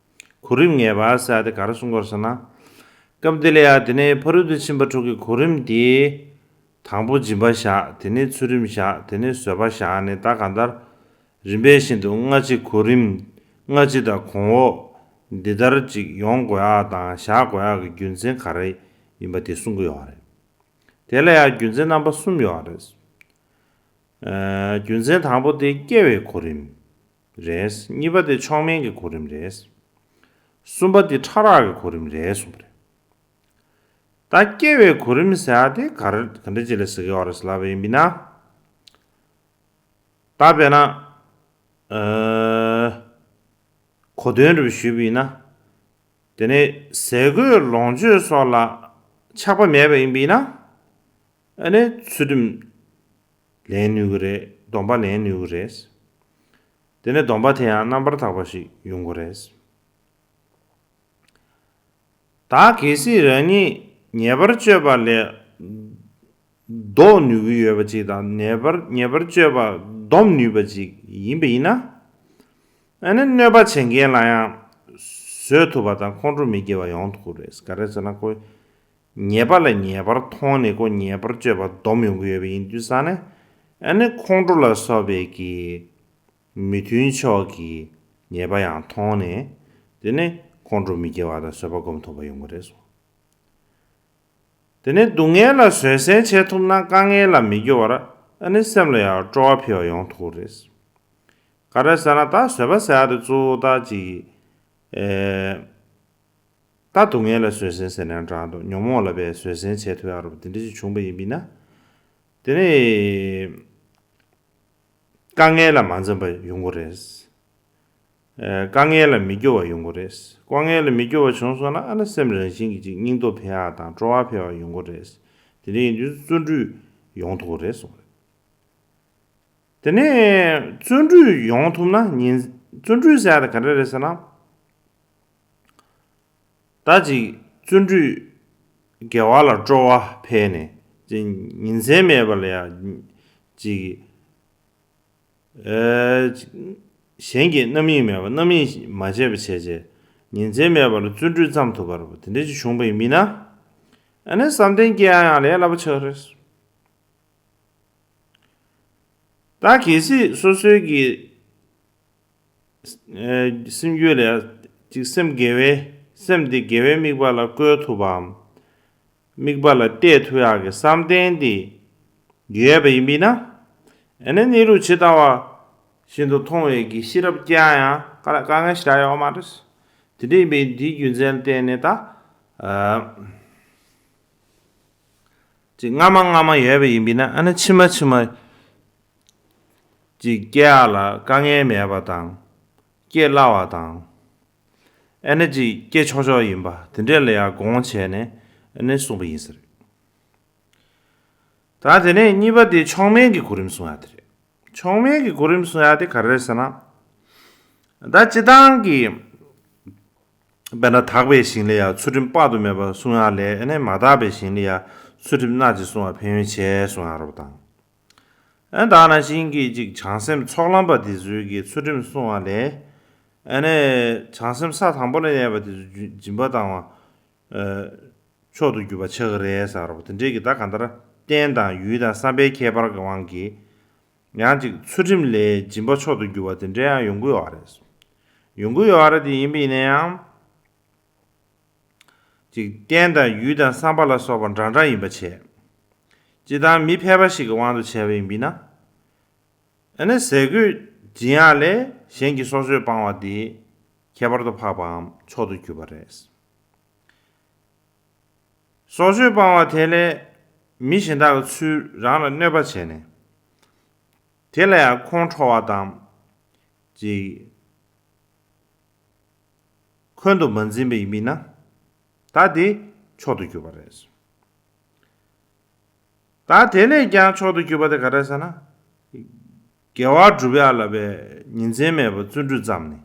གོ་རིམ་ངེས་པ་ཟེར་ཏེ་ག་རེ་གསུང་གི་ཡོད་རེད་ཟེར་ན། སྐབས་འདི་ལ་ཡ་དེ་ནས་ཕ་རོལ་ཏུ་ཕྱིན་པ་དྲུག་གི་གོ་རིམ་དེ། དང་པོ་སྦྱིན་པ་བཞག་དེ་ནས་ཚུལ་ཁྲིམས་བཞག་དེ་ནས་བཟོད་པ་བཞག་ནས་ད་གང་ལྟར། རིམ་པས་བཞིན་དུ་སྔ་ཕྱི་གོ་རིམ། སྔ་ཕྱི་དང་གོང་འོག་འདི་ལྟར་ཅིག་ཡོང་དགོས་ཡག་དང་བཞག་དགོས་ཡག་གི་རྒྱུ་མཚན་ག་རེ་ཡིན་པ་དེ་གསུང་གི་ཡོད་རེད། དེ་ལ་ཡང་རྒྱུ་མཚན་རྣམ་པ་གསུམ་ཡོད་རེད། ཨ། རྒྱུ་མཚན་དང་པོ་དེ་སྐྱེ་བའི་གོ་རིམ་རེད། གཉིས་པ་དེ་མཆོག་དམན་གྱི་གོ་རིམ་རེད། གསུམ་པ་དེ་ཕྲ་རགས་ཀྱི་གོ་རིམ་རེད་གསུངས་པ་རེད། ད་སྐྱེ་བའི་གོ་རིམ་ཟེར་ཡག་དེ་ག་རེ་ག་འདྲ་ཅིག་ལ་ཟེར་གྱི་ཡོད་རེད་ལབ་པ་ཡིན་པ་ཡིན་ན། ད་དཔེར་ན། ཨ། གོ་དོན་རུ་ཞུས་པ་ཡིན་ན། དེ་ནས་ཟས་གོས་ལོངས་སྤྱོད་སོགས་ལ་ཆགས་པ་མེད་པ་ཡིན་པ་ཡིན་ན། ཨ་ནི་ཚུལ་ཁྲིམས་ལེན་ནུས་ཀྱི་རེད། སྡོམ་པ་ལེན་ནུས་ཀྱི་རེད། དེ་ནས་སྡོམ་པ་དེ་ཡང་རྣམ་པར་དག་པ་ཞིག་ཡོང་གི་རེད། ད་གལ་སྲིད་རང་ཉིད་ཉེས་པར་སྤྱོད་པ་ལས་ལྡོག་ནུས་ཀྱི་ཡོད་པ་ཅིག་དང་། ཉེས་པར་ཉེས་པར་སྤྱོད་པ་སྡོམ་ནུས་པ་ཅིག་ཡིན་པ་ཡིན་ན། ཨ་ནི་གནོད་པ་བྱེད་མཁན་ལ་ཡང་བཟོད་ཐུབ་པ་དང་ཁོང་ཁྲོ་མི་སྐྱེ་བ་ཡོང་ཐུབ་ཀྱི་རེད། ག་རེ་ཟེར་ན། ཁོ་ཉེས་པ་ལ་ཉེས་པར་མཐོང་ནས་ཁོ་ཉེས་པར་སྤྱོད་པ་སྡོམ་ཡོང་གི་ཡོད་པ་ཡིན་དུས་ཙང་ནས། ཨ་ནི་ཁོང་ཁྲོ་ལ་སོགས་པའི་གི་མི་མཐུན་ཕྱོགས་ཀྱི་ཉེས་པ་ཡང་མཐོང་ནས། དེ་ནས་ཁོང་ཁྲོ་མི་སྐྱེ་བ་དང་བཟོད་པ་སྒོམ་ཐུབ་པ་ཡོང་གི་རེད་གསུངས། དེ་ནས་སྡུག་བསྔལ་ལ་བཟོད་བསྲན་བྱེད་ཐུབ་ན་དཀའ་ངལ་ལ་མི་སྐྱོ་བར། ཨ་ནི་སེམས་ལ་ཡང་སྤྲོ་བ་འཕེལ་བ་ཡོང་ཐུབ་ཀྱི་རེད། ག་རེ་ཟེར་ན། ད་བཟོད་པ་ཟེར་ཡག་དེ་གཙོ་བོ་ད་ཅིག་ཨེ། ད་སྡུག་བསྔལ་ལ་བཟོད་བསྲན་ཟེར་ནའང་འདྲ་འདུག་ཉོན་མོངས་ལ་བས་བཟོད་བསྲན་བྱེད་ཐུབ་ཡག་རུ་དེ་འདྲ་ཞིག་བྱུང་པ་ཡིན་པ་ཡིན་ན། དེ་ནས་དཀའ་ངལ་ལ་མ་འཛེམས་པ་ཡོང་གི་རེད། ཨེ། དཀའ་ངལ་ལ་མི་སྐྱོ་བ་ཡོང་གི་རེད། དཀའ་ངལ་ལ་མི་སྐྱོ་བ་བྱུང་སོང་ན། ཨ་ནི་སེམས་རང་བཞིན་གྱིས་ཅིག་སྙིང་སྟོབས་འཕེལ་ཡག་དང་སྤྲོ་བ་འཕེལ་བ་ཡོང་གི་རེད། དེ་འདྲ་ཡིན་དུས་བརྩོན་འགྲུས་ཡོང་ཐུབ་ཀྱི་རེད་གསུངས་རེད། དེ་ནས་བརྩོན་འགྲུས་ཡོང་ཐུབ་ན། ཉིན། བརྩོན་འགྲུས་ཟེར་ཡག་དེ་ག་འདྲ་རེད་ཟེར་ན། ད་ཅིག་བརྩོན་འགྲུས་དགེ་བ་ལ་སྤྲོ་བ་འཕེལ་ནས། ཅིག་ཉིན་མཚན་མེད་པ་ལ་ཡ་ཅིག་ཨེ། ཅིག་གཞན་གྱི་རྣམ་གཡེང་མེད་པ། རྣམ་གཡེང་མ་བྱས་པ་བྱས་བྱས། ཉིན་མཚན་མེད་པ་ལ་བརྩོན་འགྲུས་བརྩམས་ཐུབ་པ་རེད་པ། དེ་འདྲ་ཅིག་བྱུང་པ་ཡིན་པ་ཡིན་ན། ཨ་ནི་བསམ་གཏན་སྐྱེ་ཡག་ཡང་ལས་སླ་པོ་ཆགས་རེད། ད་གལ་སྲིད་སོ་སོའི་གི་ཨེ། སེམས་རྒྱུད་ལ་ཅིག་སེམས་དགེ་བའི། སེམས་དེ་དགེ་བའི་དམིགས་པ་ལ་བཀོལ་ཐུབ་པའམ། དམིགས་པ་ལ་གཏད་ཐུབ་ཡག་གི་བསམ་གཏན་དེ་ཡོད་པ་ཡིན་པ་ཡིན་ན། ཨ་ནི་གནས་ལུགས་ཇི་ལྟ་བ་བཞིན་དུ་མཐོང་བའི་གི་ཤེས་རབ་སྐྱེ་ཡག་ཡང་དཀའ་དཀའ་ངལ་ཞེ་དྲག་ཡོད་མ་རེད། དེ་འདྲ་ཡིན་པའི་འདིའི་རྒྱུ་མཚན་ལ་བརྟེན་ནས་ད། ཨ། ཅིག་སྔ་མ་སྔ་མ་ཡོད་པ་ཡིན་པ་ཡིན་ན། ཨ་ནི་ཕྱི་མ་ཕྱི་མ་ཅིག་སྐྱེ་ཡག་ལ་དཀའ་ངལ་མེད་པ་དང་། སྐྱེ་སླ་བ་དང་། ཨ་ནི་ཅིག་སྐྱེ་ཆོག་ཆོག་ཡིན་པ་དེ་འདྲ་ལ་ཡང་དགོངས་བྱས་ནས་ཨ་ནི་གསུངས་པ་ཡིན་ས་རེད། ད་དེ་ནས་གཉིས་པ་དེ་མཆོག་དམན་གྱི་གོ་རིམ་གསུང་ཡག་དེ་རེད། མཆོག་དམན་གྱི་གོ་རིམ་གསུང་ཡག་དེ་ག་རེ་རེད་ཟེར་ན། ད་སྤྱིར་བཏང་གི་དཔེར་ན་དག་པའི་ཞིང་ལ་ཡང་ཚུལ་ཁྲིམས་དཔག་ཏུ་མེད་པ་བསྲུང་ཡག་ལས། ཨ་ནི་མ་དག་པའི་ཞིང་ལ་ཡང་ཚུལ་ཁྲིམས་སྣ་གཅིག་བསྲུང་བ་ཕན་ཡོན་ཆེ་གསུང་ཡག་རེད་པ་དང་། ཨ་ནི་ད་ནང་བཞིན་གྱི་ཅིག་བྱང་སེམས་ཚོགས་ལམ་པ་དེ་ཚོའི་གི་ཚུལ་ཁྲིམས་བསྲུང་བ་ལས། ཨ་ནི་བྱང་སེམས་ས་དང་པོ་ལ་གནས་པ་དེ་ཚོ་སྦྱིན་པ་བཏང་བ། མཆོག་ཏུ་གྱུར་པ་ཆགས་ཀྱི་རེད་ཟེར་བ་དེ་འདྲའི་གི་ད་གང་ལྟར་རྟེན་དང་ཡུལ་དང་བསམ་པའི་ཁྱད་པར་གྱི་དབང་གིས། ཡང་ཅིག་ཚུལ་ཁྲིམས་ལས་སྦྱིན་པ་མཆོག་ཏུ་གྱུར་པ་དེ་འདྲ་ཡང་ཡོང་གི་ཡོད་རེད། ཡོང་གི་ཡོད་རེད་དེ་ཡིན་པ་ཡིན་ན་ཡང་། ཅིག་རྟེན་དང་ཡུལ་དང་བསམ་པ་ལ་སོགས་པ་འདྲ་འདྲ་ཡིན་པ་བྱས། སྤྱིར་བཏང་མི་ཕལ་པ་ཞིག་གི་དབང་དུ་བྱས་པ་ཡིན་པས་ན། ཨ་ནི་ཟས་གོས་སྦྱིན་ཡག་ལས་གཞན་གྱི་སྲོག་གཅོད་སྤང་བ་དེ་ཁྱད་པར་དུ་འཕགས་པའམ་མཆོག་ཏུ་གྱུར་པ་རེད། སྲོག་གཅོད་སྤང་བ་དེ་ལས་མི་གཞན་དག་གི་ཚུལ་རང་ལ་གནོད་པ་བྱས་ནས། དེ་ལ་ཡང་ཁོང་ཁྲོ་བ་དང་ཅིག་འཁོན་དུ་མ་འཛིན་པ་ཡིན་པས་ན། ད་དེ་མཆོག་ཏུ་གྱུར་པ་རེད། ད་དེ་ལས་ཀྱང་མཆོག་ཏུ་གྱུར་པ་དེ་ག་རེ་ཟེར་ན། དགེ་བ་སྒྲུབ་ཡག་ལ་བའི་ཉིན་མཚན་མེད་པར་བརྩོན་འགྲུས་བརྩམས་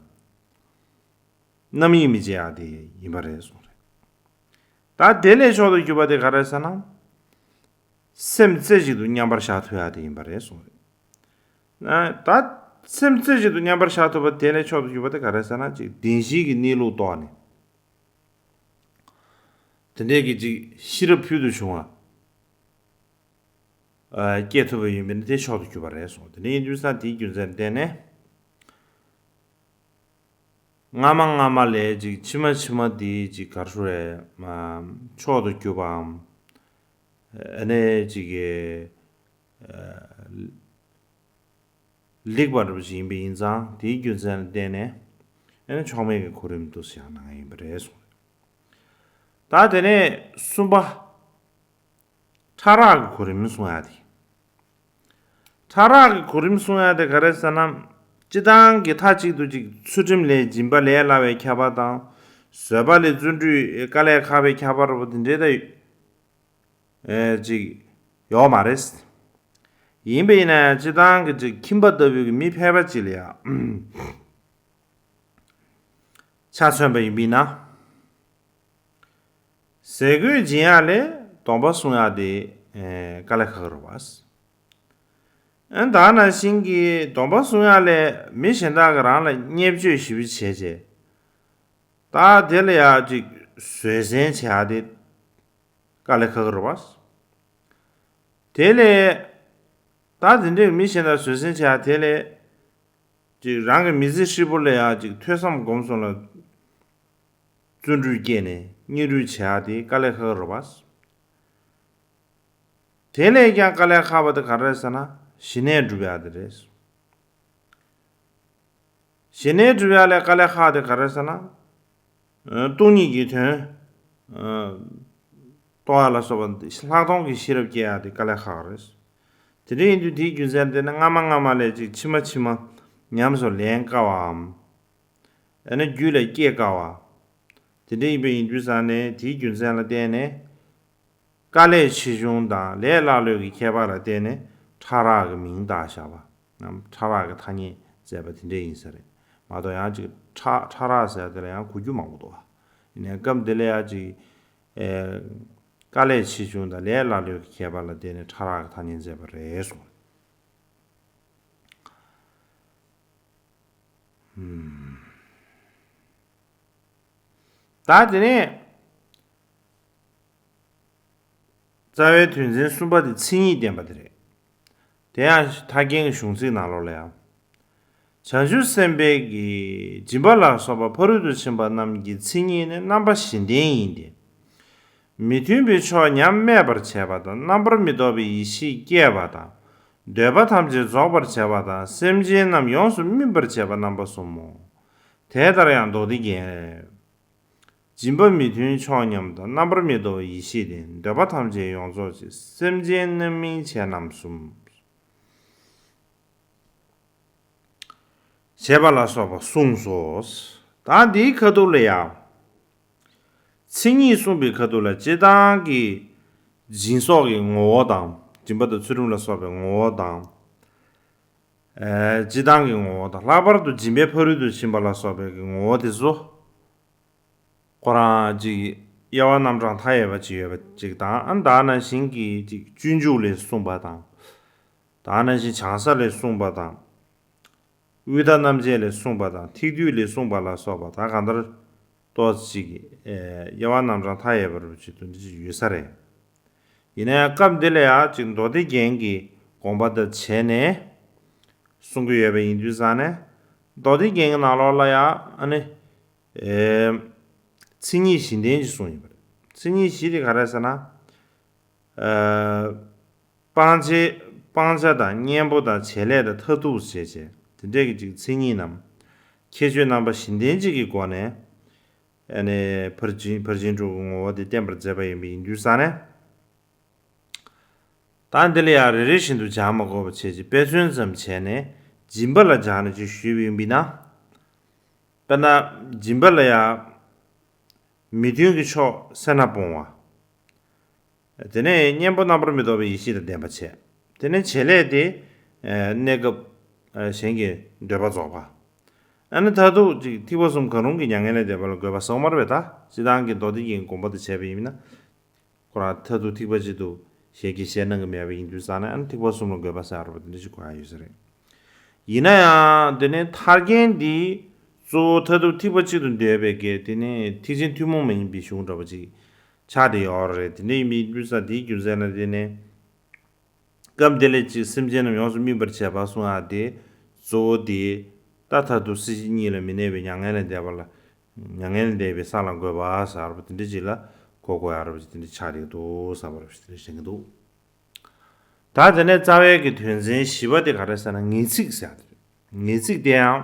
ནས། རྣམ་གཡེང་མི་བྱེད་ཡག་དེ་ཡིན་པ་རེད་གསུངས་རེད། ད་དེ་ལས་མཆོག་ཏུ་གྱུར་པ་དེ་ག་རེ་ཟེར་ན། སེམས་རྩེ་གཅིག་ཏུ་མཉམ་པར་བཞག་ཐུབ་ཡག་དེ་ཡིན་པ་རེད་གསུངས་རེད། ད་སེམས་རྩེ་གཅིག་ཏུ་མཉམ་པར་བཞག་ཐུབ་པ་དེ་ལས་མཆོག་ཏུ་གྱུར་པ་དེ་ག་རེ་ཟེར་ན་ཅིག་བདེན་བཞིའི་གི་གནས་ལུགས་རྟོགས་ནས། དེ་འདྲའི་གི་ཅིག་ཤེས་རབ་ཕུལ་དུ་བྱུང་བ། སྐྱེ་ཐུབ་པ་ཡིན་པས་ན་དེ་མཆོག་ཏུ་གྱུར་པ་རེད་གསུངས། དེ་འདྲ་ཡིན་དུས་ཙང་དེའི་རྒྱུ་མཚན་བརྟེན་ནས། སྔ་མ་སྔ་མ་ལས་ཅིག་ཕྱི་མ་ཕྱི་མ་དེ་ཅིག་ག་རེ་ཞུ་རེད། མཆོག་ཏུ་གྱུར་པའམ། ཨ་ནི་ཅིག་གི་ལེགས་པ་འདྲ་པོ་ཞིག་ཡིན་པ་ཡིན་ཙང་དེའི་རྒྱུ་མཚན་ལ་བརྟེན་ནས་ཨ་ནི་མཆོག་མེད་ཀྱི་གོ་རིམ་དུ་བཞག་གནང་ཡིན་པ་རེད་གསུངས། ད་དེ་ནས་གསུམ་པ། ཕྲ་རགས་ཀྱི་གོ་རིམ་གསུང་ཡག་དེ། ཕྲ་རགས་ཀྱི་གོ་རིམ་གསུང་ཡག་དེ་ག་རེ་ཟེར་ན། སྤྱིར་བཏང་གི་མཐའ་གཅིག་ཏུ་ཅིག་ཚུལ་ཁྲིམས་ལས་སྦྱིན་པ་ལས་སླ་བའི་ཁྱད་པར་དང་། བཟོད་པ་ལས་བརྩོན་འགྲུས་དཀའ་ལས་ཁག་པའི་ཁྱད་པར་རོ་དེ་འདྲའི་ད་ཨེ་ཅིག་ཡོད་མ་རེད། ཡིན་པ་ཡིན་ན་ཡང་སྤྱིར་བཏང་གི་ཅིག་ཁྱིམ་པ་ལྟ་བུའི་གི་མི་ཕལ་པ་ཅིག་ལ་ཡང་ཆ་མཚོན་པ་ཡིན་པ་ཡིན་ན། ཟས་གོས་སྦྱིན་ཡག་ལས་སྡོམ་པ་སྲུང་ཡག་དེ་དཀའ་ལས་ཁག་གི་རེད་བ། ཨ་ད་ནང་བཞིན་གྱི་སྡོམ་པ་སྲུང་ཡག་ལས་མི་གཞན་དག་གིས་རང་ལ་བརྙས་བཅོས་ཞེ་པོ་བྱས་རྗེས། ད་དེ་ལ་ཡང་ཅིག་བཟོད་བསྲན་བྱེད་ཡག་དེ་དཀའ་ལས་ཁག་གི་རེད་བ། དེ་ལས་ད་དེ་འདྲའི་མི་གཞན་དག་བཟོད་བསྲན་བྱེད་ཡག་དེ་ལས། ཅིག་རང་གི་མི་ཚེ་ཧྲིལ་པོ་ལ་ཡང་ཅིག་ཐོས་བསམ་སྒོམ་གསུམ་ལ་བརྩོན་འགྲུས་བསྐྱེད་ནས་སྙིང་རུས་བྱེད་ཡག་དེ་དཀའ་ལས་ཁག་རེད་བ། དེ་ལས་ཀྱང་དཀའ་ལས་ཁག་པ་དེ་ག་རེ་རེད་ཟེར་ན་ཞི་གནས་སྒྲུབ་ཡག་དེ་རེད། ཞི་གནས་སྒྲུབ་ཡག་ལས་དཀའ་ལས་ཁག་དེ་ག་རེ་རེད་ཟེར་ན། སྟོང་ཉིད་ཀྱི་དོན་རྟོགས་ཡག་ལ་སོགས་པ་ལྷག་མཐོང་གི་ཤེས་རབ་སྐྱེ་ཡག་དེ་དཀའ་ལས་ཁག་རེད། དེ་འདྲ་ཡིན་དུས་དེའི་རྒྱུ་མཚན་དེ་ནི་སྔ་མ་སྔ་མ་ལས་ཅིག་ཕྱི་མ་ཕྱི་མ་ཉམས་སུ་ལེན་དཀའ་བའམ། ཨ་ནི་རྒྱུད་ལ་སྐྱེ་དཀའ་བ། དེ་འདྲ་ཡིན་པ་ཡིན་དུས་ཙང་ནས་དེའི་རྒྱུ་མཚན་ལ་བརྟེན་ནས། དཀའ་ལས་ཆེ་ཆུང་དང་ལས་སླ་ལོས་ཀྱི་ཁྱད་པར་ལ་བརྟེན་ནས་ཕྲ་རགས་ཀྱི་མིང་བཏགས་བཞག་པ། ནམ་ཕྲ་རགས་ཀྱི་ཐ་སྙད་མཛད་པ་དེ་འདྲ་ཡིན་ས་རེད། མ་གཏོགས་ཡང་ཅིག་ཕྲ་ཕྲ་རགས་ཟེར་དེ་ལ་ཡང་གོ་རྒྱུ་མང་པོ་འདུག་བ། ཡིན་ནའི་སྐབས་འདི་ལ་ཡང་ཅིག་ཨེ། དཀའ་ལས་ཆེ་ཆུང་དང་ལས་སླ་ལོས་ཀྱི་ཁྱད་པར་ལ་བརྟེན་ནས་ཕྲ་རགས་ཀྱི་ཐ་སྙད་མཛད་པ་རེད་གསུངས། ད་དེ་ནས་རྩ་བའི་དོན་ཚན་གསུམ་པ་དེ་མཚན་ཉིད་བསྟན་པ་དེ་རེད། དེ་ཡང་ཐར་རྒྱན་གྱི་གཞུང་ཚིག་ནང་ལོགས་ལ་ཡང་། བྱང་ཆུབ་སེམས་དཔའི་གི་སྦྱིན་པ་ལ་སོགས་པ་ཕ་རོལ་ཏུ་ཕྱིན་པ་རྣམས་ཀྱི་མཚན་ཉིད་ནི་རྣམ་པ་བཞི་ལྡན་ཡིན་ཏེ། མི་མཐུན་པའི་ཕྱོགས་ཉམས་སྨད་པར་བྱེད་པ་དང་རྣམ་པར་མི་རྟོག་པའི་ཡེ་ཤེས་སྐྱེད་པ་དང་། འདོད་པ་ཐམས་ཅད་རྫོགས་པར་བྱེད་པ་དང་སེམས་ཅན་རྣམས་ཡོངས་སུ་སྨིན་པར་བྱེད་པ་རྣམ་པ་གསུམ་མོ། དེ་ལྟར་ཡང་མདོ་སྡེ་རྒྱན། སྦྱིན་པ་མི་མཐུན་ཕྱོགས་ཉམས་དང་རྣམ་པར་མི་རྟོག་པའི་ཡེ་ཤེས་ལྡན། འདོད་པ་ཐམས་ཅད་ཡོངས་རྫོགས་བྱེད། སེམས་ཅན་རྣམ་སྨིན་བྱེད་རྣམ་གསུམ། ཞེས་པ་ལ་སོགས་པ་གསུངས་སོ། ད་འདིའི་ཁ་ཐུག་ལ་ཡང་། མཚན་ཉིད་གསུངས་པའི་ཁ་ཐུག་ལ་སྤྱིར་བཏང་གི་སྦྱིན་སོགས་ཀྱི་ངོ་བོ་དང་སྦྱིན་པ་དང་ཚུལ་ཁྲིམས་ལ་སོགས་པའི་ངོ་བོ་དང་། ཨེ་སྤྱིར་བཏང་གི་ངོ་བོ་དང་ལྷག་པར་དུ་སྦྱིན་པའི་ཕ་རོལ་ཏུ་ཕྱིན་པ་ལ་སོགས་པའི་གི་ངོ་བོ་དེ་ཚོ། ཁོ་རང་ཅིག་དབྱེ་བ་རྣམ་གྲངས་མཐའ་ཡས་པ་ཅིག་ཡོད་པ་ཅིག་དང་ཨ་ནི་ད་ནང་བཞིན་གྱི་ཅིག་སྤྱོད་འཇུག་ལས་གསུངས་པ་དང་། ད་ནང་བཞིན་བྱང་ས་ལས་གསུངས་པ་དང་། དབུས་མཐའ་རྣམ་འབྱེད་ལས་གསུངས་པ་དང་ཐིག་བསྡུས་ལས་གསུངས་པ་ལ་སོགས་པ་ད་གང་ལྟར་ ཏོག་ཙམ་ཅིག་ཨེ་དབྱེ་བ་རྣམ་གྲངས་མཐའ་ཡས་པ་རུ་ཅིག་ཏུ་འདི་ཅིག་ཡོད་ས་རེད། ཡིན་ན་ཡང་སྐབས་འདི་ལ་ཡང་ཅིག་མདོ་སྡེ་རྒྱན་གྱི་དགོངས་པ་དང་བྱས་ནས་གསུང་གི་ཡོད་པ་ཡིན་དུས་ཙང་ནས། མདོ་སྡེ་རྒྱན་གྱི་ནང་ལོགས་ལ་ཡང་ཨ་ནི་ཨེ་མཚན་ཉིད་བཞི་ལྡན་ཅིག་གསུངས་ཡོད་པ་རེད། མཚན་ཉིད་བཞི་དེ་ག་རེ་ཟེར་ན། ཨ་སྤང་བྱའི་སྤང་བྱ་དང་གཉེན་པོ་དང་བྱེད་ལས་དང་མཐར་ཐུག་བྱས་བྱས་དེ་འདྲས་ཀྱི་ཅིག་མཚན་ཉིད་རྣམས་ཁྱད་ཆོས་རྣམ་པ་བཞི་ལྡན་གཅིག་གི་སྒོ་ནས་ཨ་ནི་ཕར་ཕྱིན་ཕར་ཕྱིན་དྲུག་གི་ངོ་བོ་དེ་བསྟན་པར་མཛད་པ་ཡིན་པ་ཡིན་དུས་ཙང་ནས། ད་འདི་ལ་ཡང་རེ་རེ་བཞིན་དུ་སྦྱར་མ་དགོས་པ་བྱས་ཀྱི་དཔེ་མཚོན་ཙམ་བྱས་ནས་སྦྱིན་པ་ལ་སྦྱར་ནས་ཅིག་ཞུས་པ་ཡིན་པས་ན། དཔེར་ན་སྦྱིན་པ་ལ་ཡང་མི་མཐུན་གྱི་ཕྱོགས་སེར་སྣ་སྤོང་བ། དེ་ནས་གཉེན་པོ་རྣམ་པར་མི་རྟོག་པའི་ཡེ་ཤེས་དང་ལྡན་པ་བྱས། དེ་ནས་བྱེད་ལས་དེ་གནས་སྐབས་གཞན་གྱི་འདོད་པ་རྫོགས་པ། ཨ་ནི་མཐར་ཐུག་ཅིག་ཐིགས་པ་གསུམ་གང་རུང་གི་མྱ་ངན་ལས་འདས་པ་ལ་འགོད་པ་གསུངས་པ་རེད་པས། ད་སྤྱིར་བཏང་གི་མདོ་སྡེ་རྒྱན་དགོངས་པ་དང་བྱས་པ་ཡིན་ན། ཁོ་རང་མཐར་ཐུག་ཐིགས་པ་གཅིག་ཏུ་ཞལ་གྱིས་བཞེས་གནང་གི་མེད་པ་ཡིན་དུས་ཙང་ནས། ཨ་ནི་ཐིགས་པ་གསུམ་ལ་འགོད་པ་ཟེར་བ་དེ་འདྲ་ཞིག་གོ་ཡ་ཡོད་ས་རེད། ཡིན་ན་ཡང་དེ་ནས་ཐར་རྒྱན་འདི་གཙོ་བོ་མཐར་ཐུག་ཐིགས་པ་གཅིག་ཏུ་འདོད་པའི་གེགས་དེ་ནས་ཐེག་ཆེན་ཐུན་མོང་མ་ཡིན་པའི་གཞུང་འདྲ་པོ་ཅིག་ཆགས་བསྡད་ཡོད་རེད། དེ་འདྲ་ཡིན་པའི་དུས་ཙང་དེའི་རྒྱུ་མཚན་ལ་བརྟེན་ནས། སྐབས་འདི་ལ་ཅིག་སེམས་ཅན་རྣམས་ཡོངས་སུ་སྨིན་པར་བྱེད་པ་གསུང་ཡག་དེ་གཙོ་བོ་དེ། ད་མཐར་ཐུག་སྲིད་ཞི་གཉིས་ལ་མི་གནས་པའི་མྱ་ངན་ལས་འདས་པ་ལ། མྱ་ངན་ལས་འདས་པའི་ས་ལ་འགོད་པ་ཟེར་བ་དེ་འདྲ་ཅིག་ལ་གོ་དགོས་ཡག་རེད་པ་ཅིག་དེ་འདྲ་ཆགས་བསྡད་འདུག་བསམ་པ་རེད་པ་ཅིག་དེ་འདྲ་དྲན་གྱི་འདུག་ད་དེ་ནས་རྩ་བའི་གི་དོན་ཚན་བཞི་པ་དེ་ག་རེ་ཟེར་ན་ངེས་ཚིག་ཟེར་ཡག་དེ་རེད། ངེས་ཚིག་དེ་ཡང་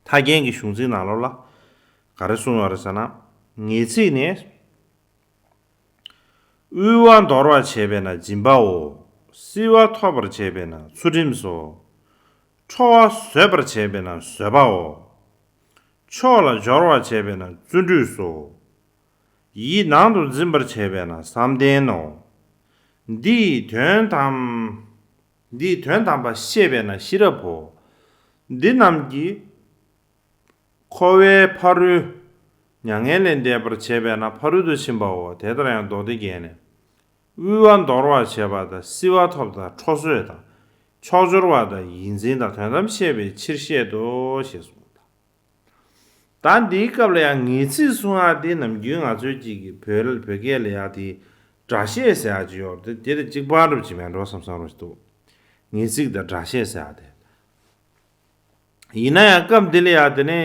ཐར་རྒྱན་གྱི་གཞུང་ཚིག་ནང་ལོགས་ལ་ག་རེ་གསུངས་ཡོད་རེད་ཟེར་ན། ངེས་ཚིག་ནི། དབུལ་བ་འདོར་བར་བྱེད་པས་ན་སྦྱིན་པའོ། བསིལ་བ་ཐོབ་པར་བྱེད་པས་ན་ཚུལ་ཁྲིམས་སོ། ཁྲོ་བ་བཟོད་པར་བྱེད་པས་ན་བཟོད་པའོ། ཕྱོགས་ལ་སྦྱོར་བར་བྱེད་པས་ན་བརྩོན་འགྲུས་སོ། ཡིད་ནང་དུ་འཛིན་པར་བྱེད་པས་ན་བསམ་གཏན་ནོ། འདི་ཡི་དོན་དམ། འདི་ཡི་དོན་དམ་པ་ཤེས་པས་ན་ཤེས་རབ་བོ། འདི་རྣམས་ཀྱིས་འཁོར་བའི་ཕ་རོལ། མྱ་ངན་ལས་འདས་པར་བྱེད་པས་ན་ཕ་རོལ་ཏུ་ཕྱིན་པའོ། དེ་ལྟར་ཡང་མདོ་སྡེ་རྒྱན་ནས། དབུལ་བ་འདོར་བར་བྱེད་པ་དང་བསིལ་བ་ཐོབ་དང་ཁྲོ་བཟོད་དང་ཕྱོགས་སྦྱོར་བ་དང་ཡིད་འཛིན་དང་དོན་དམ་ཤེས་པའི་ཕྱིར་བཤད་དོ་ཞེས་གསུངས། ད་འདིའི་སྐབས་ལ་ཡང་ངེས་ཚིག་གསུང་ཡག་དེ་ནམ་རྒྱུན་ང་ཚོའི་གཅིག་གི་བོད་བོད་སྐད་ལ་ཡག་དེ་སྒྲ་བཤད་ཟེར་ཡག་ཅིག་ཡོད་རེད། དེ་དེ་གཅིག་པ་འདྲ་པོ་ཅིག་མེད་འགྲོ་བསམ་བསམ་རོ་ཞིག་འདུག་ངེས་ཚིག་དང་སྒྲ་བཤད་ཟེར་ཡག་དེ། ཡིན་ན་ཡང་སྐབས་འདི་ལ་ཡང་དེ་ནས་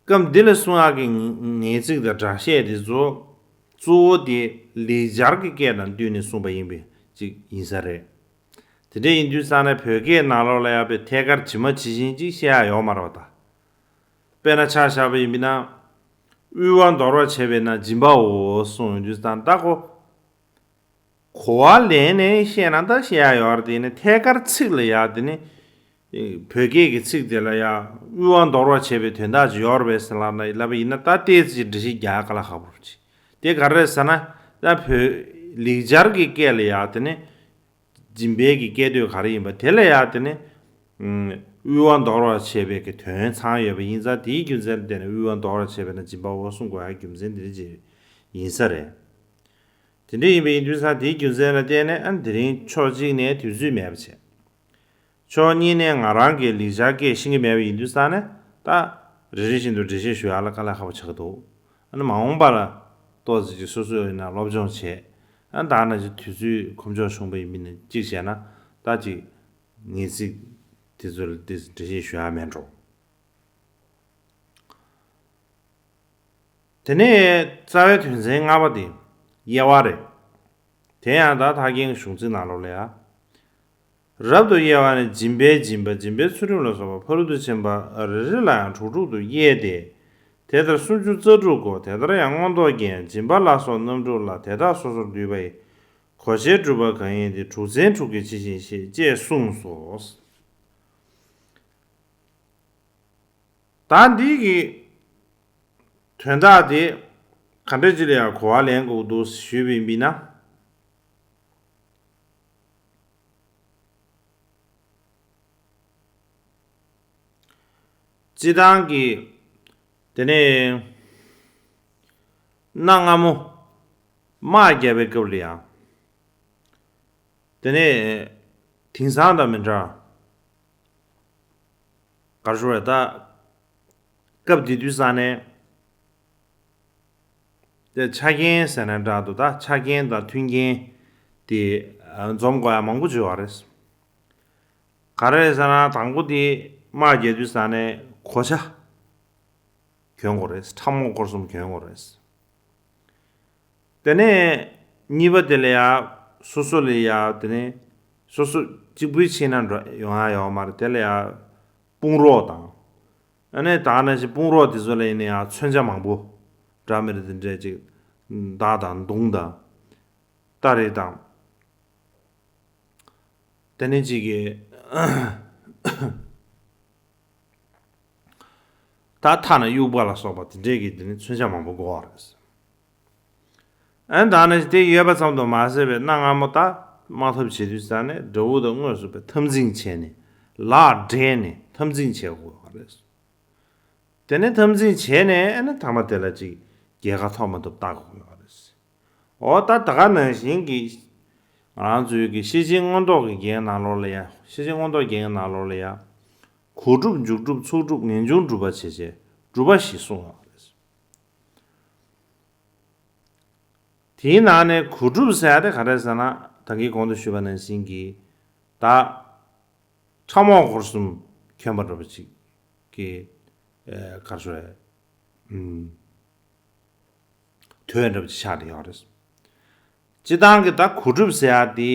སྐབས་འདི་ལ་གསུང་ཡག་གི་ངེས་ཚིག་དང་སྒྲ་བཤད་དེ་ཚོ་གཙོ་བོ་དེ་ལེགས་སྦྱར་གྱི་སྐད་དང་བསྟུན་ནས་གསུངས་པ་ཡིན་པའི་ཅིག་ཡིན་ས་རེད། དེ་འདྲ་ཡིན་དུས་ཙང་ནས་བོད་སྐད་ནང་ལོགས་ལ་ཡང་པའི་ཐད་ཀར་ཇི་མ་ཇི་བཞིན་ཅིག་བཤད་ཡག་ཡོད་མ་རེད་པ་ད། དཔེར་ན་ཆ་བཞག་པ་ཡིན་པ་ན། དབུལ་བ་འདོར་བར་བྱེད་པས་ན་སྦྱིན་པའོ་གསུངས་ཡོང་དུས་ཙང་ད་ཁོ། གོ་བ་ལེན་ནས་བཤད་ན་ད་བཤད་ཡག་ཡོད་རེད། དེ་ནི་ཐད་ཀར་ཚིག་ལ་ཡག་དེ་ནི། བོད་སྐད་ཀྱི་ཚིག་དེ་ལ་ཡག་དབུལ་བ་འདོར་བར་བྱེད་པའི་དོན་དག་ཅིག་ཡོད་རེད་པས་ཟེར་ལབ་ན་ལབ་པ་ཡིན་ན་ད་ཏོག་ཙམ་འགྲེལ་བཤད་རྒྱག་ཡག་དཀའ་ལས་ཁག་པོ་རེད། དེ་ག་རེ་རེད་ཟེར་ན། ད་བོད་ལེགས་སྦྱར་གྱི་སྐད་ལ་ཡག་དེ་ནི། སྦྱིན་པའི་གི་སྐད་དོད་ག་རེ་ཡིན་པ་དེ་ལ་ཡག་དེ་ནི། ཨུམ། དབུལ་བ་འདོར་བར་བྱེད་པའི་གི་དོན་ཚང་ཡོད་པ་ཡིན་ཙང་དེའི་རྒྱུ་མཚན་ལ་བརྟེན་ནས་དབུལ་བ་འདོར་བར་བྱེད་པས་ན་སྦྱིན་པའོ་གསུང་དགོས་ཡག་རྒྱུ་མཚན་དེ་འདྲ་ཅིག་ཡིན་ས་རེད། དེ་འདྲ་ཡིན་པ་ཡིན་དུས་ཙང་དེའི་རྒྱུ་མཚན་ལ་བརྟེན་ནས་ཨ་ནི་དེ་རིང་ཕྱོགས་གཅིག་ནས་དུས་ཚོད་མེད་པ་བྱས། ཕྱོགས་གཉིས་ནས་ང་རང་གིས་ལེགས་སྦྱར་སྐད་ཤེས་ཀྱི་མེད་པ་ཡིན་དུས་ཙང་ནས་ད་རེ་རེ་བཞིན་དུ་འགྲེལ་བཤད་ཞུ་ཡག་ལ་དཀའ་ལས་ཁག་པོ་ཆགས་ཀྱི་འདུག་ཨ་ནི་མ་འོངས་པ་ལ་ཏོག་ཙམ་ཅིག་སོ་སོ་ཡིན་ན་སློབ་སྦྱོང་བྱས། ཨ་ནི་ད་ནང་བཞིན་དུས་ཚོད་ཁོམ་ཆོག་བྱུང་པ་ཡིན་པ་ཡིན་ན་གཅིག་བྱས་ན་ད་ཅིག་ངེས་ཚིག་དེ་ཚོ་ལ་ཏོག་ཙམ་འགྲེལ་བཤད་ཞུ་ཡག་མེད་འགྲོ། དེ་ནས་རྩ་བའི་དོན་ཚན་ལྔ་པ་དེ་དབྱེ་བ་རེད། དེ་ཡང་ད་ཐར་རྒྱན་གྱི་གཞུང་ཚིག་ནང་ལོགས་ལ་ཡ། རབ་ཏུ་དབྱེ་བ་ནི་སྦྱིན་པའི་སྦྱིན་པ་སྦྱིན་པའི་ཚུལ་ཁྲིམས་ལ་སོགས་པ་ཕ་རོལ་ཏུ་ཕྱིན་པ་རེ་རེ་ལ་ཡང་དྲུག་དྲུག་ཏུ་དབྱེ་སྟེ། དེ་ལྟར་སུམ་ཅུ་རྩ་དྲུག་གོ། དེ་ལྟར་ཡང་མངོན་རྟོགས་རྒྱན་སྦྱིན་པ་ལ་སོགས་རྣམ་དྲུག་ལ་དེ་དག་སོ་སོར་འདུས་པ་ཡི་གོ་ཆའི་སྒྲུབ་པ་གང་ཡིན་ཏེ་དྲུག་ཚན་དྲུག་གིས་ཇི་བཞིན་ཤེས་ཅེས་གསུངས་སོ། ད་འདི་གི་དོན་དག་དེ་ག་འདྲ་ཅིག་ལ་ཡང་གོ་བ་ལེན་དགོས་འདུག་ཞུས་པ་ཡིན་པས་ན། སྤྱིར་བཏང་གི་དེ་ནས་གནའ་སྔ་མོ་དམག་རྒྱག་པའི་སྐབས་ལ་ཡང་དེ་ནས་དེང་སང་དང་མི་འདྲ། ག་རེ་ཞུ་དགོས་རེད་ད། སྐབས་དེ་དུས་ཙང་ནས་ ཆ་རྐྱེན་ཟེར་ན་འདྲ་འདུག་ད་ཆ་རྐྱེན་དང་མཐུན་རྐྱེན་དེ་འཛོམས་དགོས་ཡ་མང་པོ་བརྗོད་པ་རེད། ག་རེ་ཟེར་ན་དང་པོ་དེ་དམག་རྒྱག་དུས་ས་ནས་གོ་ཆ་གྱོན་དགོས་རེད། ཁྲབ་རྨོག་སྐོར་གསུམ་གྱོན་དགོས་རེད། དེ་ནས་གཉིས་པ་དེ་ལ་ཡ་སོ་སོ་ལ་ཡ་དེ་ནས་སོ་སོ་གཅིག་པུའི་ཕྱིན་ན་འགྲོ་ཡོང་ཡ་ཡོད་མ་རེད། དེ་ལ་ཡ་དཔུང་རོགས་དང་། ཨ་ནས་ད་ནང་བཞིན་དཔུང་རོགས་དེ་ཚོ་ལ་ཡིན་ན་ཡང་མཚོན་ཆ་མང་པོ་འདྲ་མི་འདྲ་དེ་འདྲས་ཅིག་མདའ་དང་མདུང་དང་སྟ་རེ་དང་། དེ་ནས་ཅིག་གི་ད་ཐ་ན་དབྱུག་པ་ལ་སོགས་པ་དེ་འདྲས་ཀྱི་དེ་ནི་མཚོན་ཆ་མང་པོ་དགོས་པ་རེད། ཨ་ནི་ད་ནི་དེ་ཡོད་པ་ཙམ་དུ་མ་ཟད་པའི་གནའ་སྔ་མོ་ད་དམག་འཐབ་བྱེད་དུས་ཙང་ནས་དགྲ་བོ་དང་དངོས་སུ་པའི་འཐབ་འཛིང་བྱས་ནས་ལག་སྦྲེལ་ནས་འཐབ་འཛིང་བྱེད་དགོས་པ་རེད། དེ་ནས་འཐབ་འཛིང་བྱས་ནས་ཨ་ནི་མཐའ་མ་དེ་ལ་ཅིག་རྒྱལ་ཁ་ཐོབ་མ་ཐོབ་བལྟ་དགོས་པ་རེད། འོ་ད་ད་ག་ནང་བཞིན་གྱི་ང་རང་ཚོའི་གི་ཤེར་ཕྱིན་མངོན་རྟོགས་ཀྱི་རྒྱན་ནང་ལོགས་ལ་ཡ། ཤེར་ཕྱིན་མངོན་རྟོགས་རྒྱན་ནང་ལོགས་ལ་ཡ། གོ་སྒྲུབ་འཇུག་སྒྲུབ་ཚོགས་སྒྲུབ་ངེས་འབྱུང་སྒྲུབ་པ་བྱེད་བྱེད་སྒྲུབ་པ་ཞེས་གསུངས་ཡོད་པ་རེད། དེའི་ནང་ནས་གོ་སྒྲུབ་ཟེར་ཡ་དེ་ག་རེ་ཟེར་ན་ད་གིན་གོང་དུ་ཞུས་པ་ནང་བཞིན་གྱི་ད་ཁྲབ་རྨོག་སྐོར་གསུམ་གྱོན་པ་འདྲ་པོ་ཅིག་གི་ཨེ་ག་རེ་ཞུ་རེད། ཨུམ། དོན་འདྲ་པོ་ཅིག་ཆགས་བསྡད་ཡོད་རེད། སྤྱིར་བཏང་གི་ད་གོ་སྒྲུབ་ཟེར་ཡ་དེ་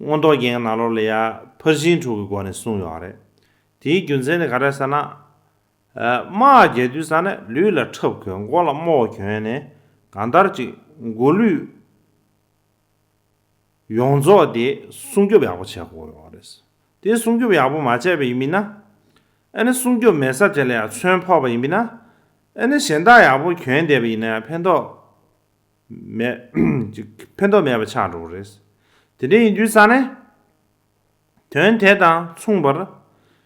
མངོན་རྟོགས་རྒྱན་ནང་ལོགས་ལ་ཡ་ཕར་ཕྱིན་དྲུག་གི་སྒོ་ནས་གསུངས་ཡོད་རེད། དེའི་རྒྱུ་མཚན་ནི་ག་རེ་ཟེར་ན། ཨ་དམག་རྒྱག་དུས་ཙང་ནས་ལུས་ལ་ཁྲབ་གྱོན། མགོ་ལ་རྨོག་གྱོན་ནས་གང་ལྟར་ཅིག་མགོ་ལུས་ཡོངས་རྫོགས་དེ་སྲུང་སྐྱོབ་ཡག་པོ་བྱེད་དགོས་ཡོད་རེད། དེ་སྲུང་སྐྱོབ་ཡག་པོ་མ་བྱས་པ་ཡིན་ན། ཨ་ནི་སྲུང་སྐྱོབ་མེད་ས་དེ་ལ་ཡང་མཚོན་ཕོག་པ་ཡིན་ན། ཨ་ནི་གཞན་དག་ཡག་པོ་གྱོན་བསྡད་པ་ཡིན་ན་ཡང་ཕན་ཐོགས་མེད། ཕན་ཐོགས་མེད་པ་ཆགས་འགྲོ་གི་རེད། དེ་འདྲ་ཡིན་དུས་ཙང་ནས། དོན་དེ་དང་མཚུངས་པར།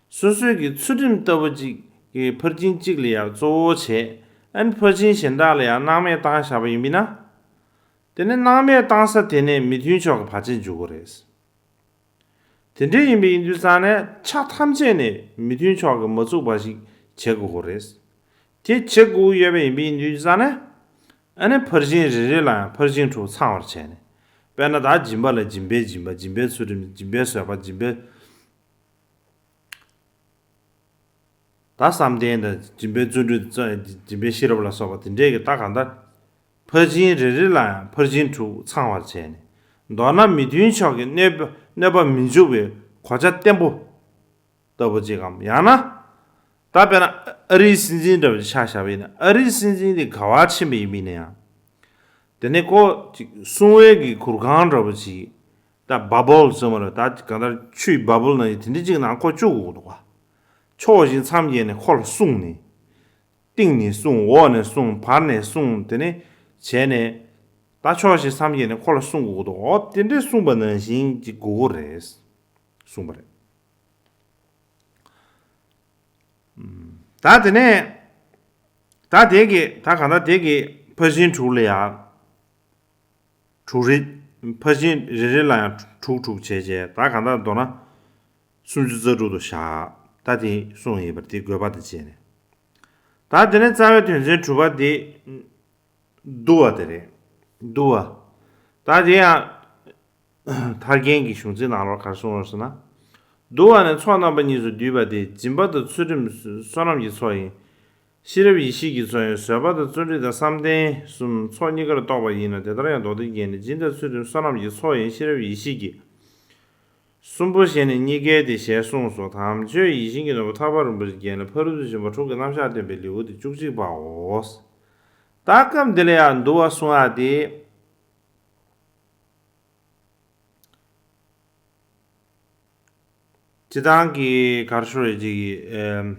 སོ་སོའི་གི་ཚུལ་ཁྲིམས་ལྟ་བུ་གཅིག་གི་ཕར་ཕྱིན་གཅིག་ལ་ཡང་གཙོ་བོ་བྱས། ཨ་ནི་ཕར་ཕྱིན་གཞན་དག་ལ་ཡང་སྣང་མེད་བཏང་བཞག་པ་ཡིན་ན། དེ་ནི་སྣང་མེད་བཏང་ས་དེ་ནས་མི་མཐུན་ཕྱོགས་ཀྱི་བར་ཆད་འཇུག་གི་རེད། དེ་འདྲ་ཡིན་པ་ཡིན་དུས་ཙང་ནས་ཆ་ཐམས་ཅད་ནས་མི་མཐུན་ཕྱོགས་ཀྱི་མ་ཚུགས་པ་ཞིག་བྱེད་དགོས་ཀྱི་རེད། དེ་བྱེད་དགོས་ཡོད་པ་ཡིན་པ་ཡིན་དུས་ཙང་ནས། ཨ་ནི་ཕར་ཕྱིན་རེ་རེ་ལ་ཡང་ཕར་ཕྱིན་དྲུག་ཚང་བར་བྱས་ནས། དཔེར་ན་ད་སྦྱིན་པ་ལ་སྦྱིན་པའི་སྦྱིན་པ། སྦྱིན་པའི་ཚུལ་ཁྲིམས། སྦྱིན་པའི་བཟོད་པ། སྦྱིན་པའི། ད་བསམ་གཏན་དང་སྦྱིན་པའི་བརྩོན་འགྲུས། སྦྱིན་པའི་ཤེས་རབ་ལ་སོགས་པ་དེ་འདྲས་ཀྱི་ད་གང་ལྟར། ཕར་ཕྱིན་རེ་རེ་ལ་ཡང་ཕར་ཕྱིན་དྲུག་ཚང་བར་བྱས་ནས། མདོར་ན་མི་མཐུན་ཕྱོགས་ཀྱི་གནོད་པ་གནོད་པ་མི་འཇུག་པའི་གོ་ཆ་བརྟན་པོ་ལྟ་བུ་ཅིག་གམ། ཡང་ན། ད་དཔེར་ན་ཨ་རིའི་སྲིད་འཛིན་འདྲ་བ་ཅིག་ཆ་བཞག་པ་ཡིན་ན། ཨ་རིའི་སྲིད་འཛིན་དེ་ག་བར་ཕྱིན་པ་ཡིན་མིན་ན་ཡང་། དེ་ནས་ཁོ་ཅིག་སྲུང་བའི་གི་གུར་ཁང་འདྲ་བོ་ཅིག་ད་བ་བོལ་ཟེར་མ་རེད། ད་གང་ལྟར་ཆུའི་བ་བོལ་ནང་བཞིན་དེ་འདྲ་ཅིག་ནང་ཁོ་བཅུག་དགོས་འདུག་ག། ཕྱོགས་བཞི་མཚམས་བརྒྱད་ནས་ཁོ་ལ་སྲུང་ནས། སྟེང་ནས་སྲུང་། འོག་ནས་སྲུང་། བར་ནས་སྲུང་། དེ་ནས་བྱས་ནས། ད་ཕྱོགས་བཞི་མཚམས་བརྒྱད་ནས་ཁོ་ལ་སྲུང་དགོས་འདུག། འོ་དེ་འདྲས་སྲུང་བ་ནང་བཞིན་ཅིག་དགོས་ཀྱི་རེད། གསུངས་པ་རེད། ད་དེ་ནས་ད་དེ་གི་ད་གང་ལྟར་དེ་གི་ཕར་ཕྱིན་དྲུག་ལ་ཡང་དྲུག་རེ། ཕར་ཕྱིན་རེ་རེ་ལ་ཡང་དྲུག་དྲུག་བྱས་བྱས། ད་གང་ལྟར་མདོར་ན་སུམ་ཅུ་རྩ་དྲུག་ཏུ་བཞག། ད་དེ་གསུངས་ཡོད་པ་རེད། དེ་དགོས་པ་དང་བཅས་ནས། ད་དེ་ནས་རྩ་བའི་དོན་ཚན་དྲུག་པ་དེ། བསྡུ་བ་དེ་རེད། བསྡུ་བ། ད་དེ་ཡང་ཐར་རྒྱན་གྱི་གཞུང་ཚིག་ནང་ལོགས་ག་རེ་གསུངས་ཡོད་ཟེར་ན། བསྡུ་བ་ནི་ཚོགས་རྣམ་པ་གཉིས་སུ་འདུས་པ་སྟེ། སྦྱིན་པ་དང་ཚུལ་ཁྲིམས་བསོད་ནམས་ཀྱི་ཚོགས་ཡིན། ཤེས་རབ་ཡེ་ཤེས་ཀྱི་ཚོགས་ཡིན། བཟོད་པ་དང་བརྩོན་འགྲུས་དང་བསམ་གཏན་གསུམ་ཚོགས་གཉིས་ཀར་གཏོགས་པ་ཡིན་ནོ། དེ་ལྟར་ཡང་མདོ་སྡེ་རྒྱན་ནི་སྦྱིན་དང་ཚུལ་ཁྲིམས་བསོད་ནམས་ཀྱི་ཚོགས་ཡིན། ཤེས་རབ་ཡེ་ཤེས་ཀྱི་གསུམ་པོ་ཞེས་ནི་གཉིས་ཀའི་དེ་ཞེས་གསུངས་སོ། དམ་ཆོས་ཡིད་བཞིན་གྱི་ནོར་བུ་ཐར་པ་རིན་པོ་ཆེའི་རྒྱན་ལ་ཕ་རོལ་ཏུ་ཕྱིན་པ་དྲུག་གི་རྣམ་གཞག་སྟོན་པའི་ལེའུ་སྟེ་བཅུ་གཅིག་པའོ། ད་སྐབས་འདི་ལ་ཡང་བསྡུ་བ་གསུང་ཡག་དེ། སྤྱིར་བཏང་གི་ག་རེ་ཞུ་རེད་ཅིག་གི་ཨེམ།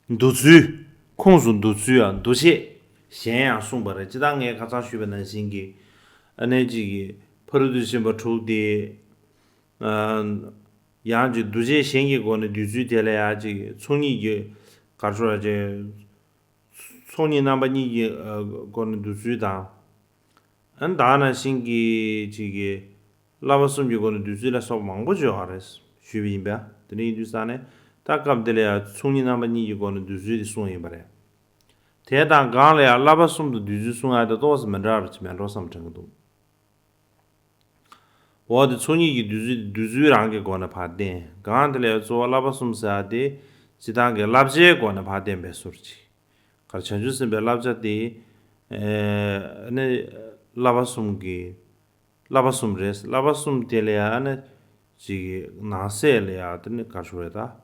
བསྡུ་ཚུལ། ཁུངས་སུ་བསྡུ་ཚུལ་ཡང་བསྡུ་བྱེད་གཞན་ཡང་གསུངས་པ་རེད། སྤྱིར་བཏང་ངས་ཁ་སང་ཞུས་པ་ནང་བཞིན་གྱི་ཨ་ནེ་ཅིག་གི་ཕ་རོལ་ཏུ་ཕྱིན་པ་དྲུག་དེ། ཨ། ཡང་ཅིག་བསྡུ་བྱེད་གཞན་གྱི་སྒོ་ནས་བསྡུ་ཚུལ་དེ་ལ་ཡང་ཅིག་ཚོགས་གཉིས་ཀྱི་ག་རེ་ཞུ་རེད་ཅིག་ཚོགས་གཉིས་རྣམ་པ་གཉིས་ཀྱི་ཨ་སྒོ་ནས་བསྡུ་ཚུལ་དང་། ཨ་ནི་ད་ག་ནང་བཞིན་གྱི་ཅིག་གི་བསླབ་པ་གསུམ་གྱི་སྒོ་ནས་བསྡུ་ཚུལ་ལ་སོགས་པ་མང་པོ་བརྗོད་པ་རེད་ཞུས་པ་ཡིན་པས། དེ་འདྲ་ཡིན་དུས་ཙང་ནས་ད་སྐབས་འདི་ལ་ཡང་ཚོགས་གཉིས་རྣམ་པ་གཉིས་ཀྱི་སྒོ་ནས་བསྡུ་ཚུལ་དེ་གསུངས་ཡིན་པ་རེད། དེ་དང་སྒང་ལ་ཡང་བསླབ་པ་གསུམ་དུ་བསྡུས་ཚུལ་གསུང་ཡ་དེ་ཏོག་ཙམ་མི་འདྲ་བ་ཅིག་མེད་འགྲོ་བསམ་དྲན་གྱི་འདུག་འོ་དེ་ཚོགས་གཉིས་ཀྱི་བསྡུས་ཚུལ་དེ་བསྡུས་ཚུལ་རང་གི་སྒོ་ནས་ཕར་བསྟན། སྒང་དེ་ལ་ཡང་གཙོ་བོ་བསླབ་པ་གསུམ་ཟེར་ཡ་དེ་སྤྱིར་བཏང་གི་བསླབ་བྱའི་སྒོ་ནས་ཕར་བསྟན་པའི་ཟུར་ཅིག་ག་རེ་བྱང་ཆུབ་སེམས་དཔའི་བསླབ་བྱ་དེ་ཨེ་ནི་བསླབ་པ་གསུམ་གྱི་བསླབ་པ་གསུམ་རེད། བསླབ་པ་གསུམ་དེ་ལ་ཡང་ནི་ཅིག་ནང་གསེས་ལ་ཡང་དེ་ནི་ག་རེ་ཞུ་རེད་ད།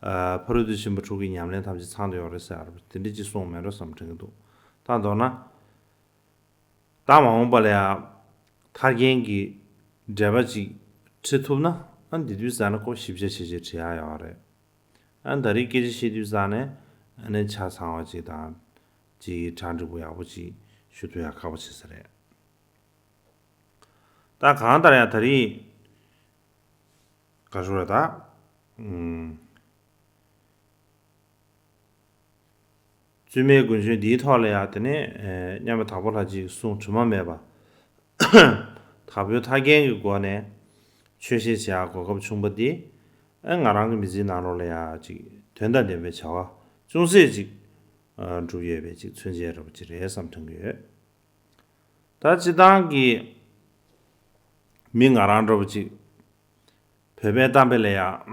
ཨ་ཕ་རོལ་ཏུ་ཕྱིན་པ་དྲུག་གི་ཉམས་ལེན་ཐམས་ཅད་ཚང་དུ་ཡོད་རེད་ཟེར་བ་དེ་འདྲ་ཅིག་གསུངས་མེད་འགྲོ་བསམ་དྲན་གྱི་འདུག་ད་མདོར་ན། ད་མ་འོངས་པ་ལ་ཡང་ཐར་རྒྱན་གྱི་འགྲེལ་པ་ཅིག་འབྲི་ཐུབ་ན་ཨ་འདི་དུས་ཙ་ན་ཁོ་ཞིབ་ཆ་ཆེ་ཆེ་བྲིས་ཡག་ཡོད་རེད། ཨ་ད་རེས་སྐད་ཆ་བཤད་དུས་ཙ་ནས་ཨ་ནི་ཆ་ཚང་བ་ཅིག་དང་ཅིག་གྲ་འགྲིག་པོ་ཡག་པོ་ཅིག་ཞུ་ཐུབ་ཡག་ཁག་པོ་ཆེ་ས་རེད། ད་གང་ལྟར་ཡང་ད་རེས་ག་ཞུ་ར་ད། ཨུམ། བཙུན་མའི་དགུན་ཆོས་འདིའི་ཐོག་ལ་ཡང་དེ་ནས་མཉམ་པ་དྭགས་པོ་ལྷ་གཅིག་གསུང་དྲི་མ་མེད་པ། དྭགས་པོའི་ཐར་རྒྱན་གྱི་སྒོ་ནས་ཆོས་བཤད་བྱེད་ཡག་གོ་སྐབས་བྱུང་པ་འདི་ང་རང་གི་མི་ཚེའི་ནང་ལོགས་ལ་ཡང་ཅིག་དོན་དང་ལྡན་པའི་བྱ་བ་ཅུང་ཟད་ཅིག་འགྲུབ་ཡོད་པའི་ཅིག་མཚོན་བྱེད་འདྲ་པོ་ཅིག་རེད་བསམ་དྲན་གྱི་ཡོད། ད་སྤྱིར་བཏང་གི་མི་ང་རང་འདྲ་པོ་ཅིག་བོད་པའི་གཏམ་དཔེ་ལ་ཡང་།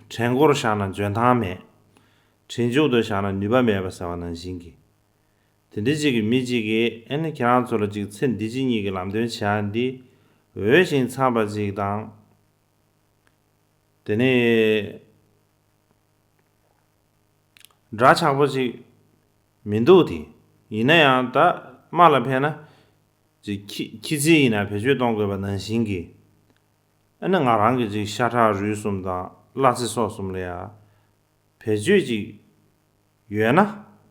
བྲན་མགོར་བཞག་ན་འཇོན་ཐང་མེད། བྲན་གཡོག་ཏུ་བཞག་ན་ནུས་པ་མེད་པ་ཟེར་བ་ནང་བཞིན་གྱི། དེ་འདྲ་ཅིག་གི་མི་ཅིག་གིས་ཨེ་ནི་ཁྱེད་རང་ཚོ་ལ་ཅིག་ཚེ་འདི་ཕྱི་གཉིས་ཀྱི་ལམ་སྟོན་བྱེད་ཡ་འདི་འོས་ཤིང་འཚམས་པ་ཅིག་དང་། དེ་ནས། འདྲ་ཆགས་པོ་ཅིག་མི་འདུག་དེ། ཡིན་ན་ཡང་ད་དམག་ལ་ཕན་ན་ཅིག་ཁྱི་ཁྱི་ཚེ་ཡིན་ན་བེད་སྤྱོད་གཏོང་དགོས་པ་ནང་བཞིན་གྱི། ཨ་ནི་ང་རང་གི་ཅིག་ཤ་ཁྲག་རུས་གསུམ་དང་གླ་རྩི་སོགས་གསུམ་ལ་ཡང་བེད་སྤྱོད་ཅིག་ཡོད་ན།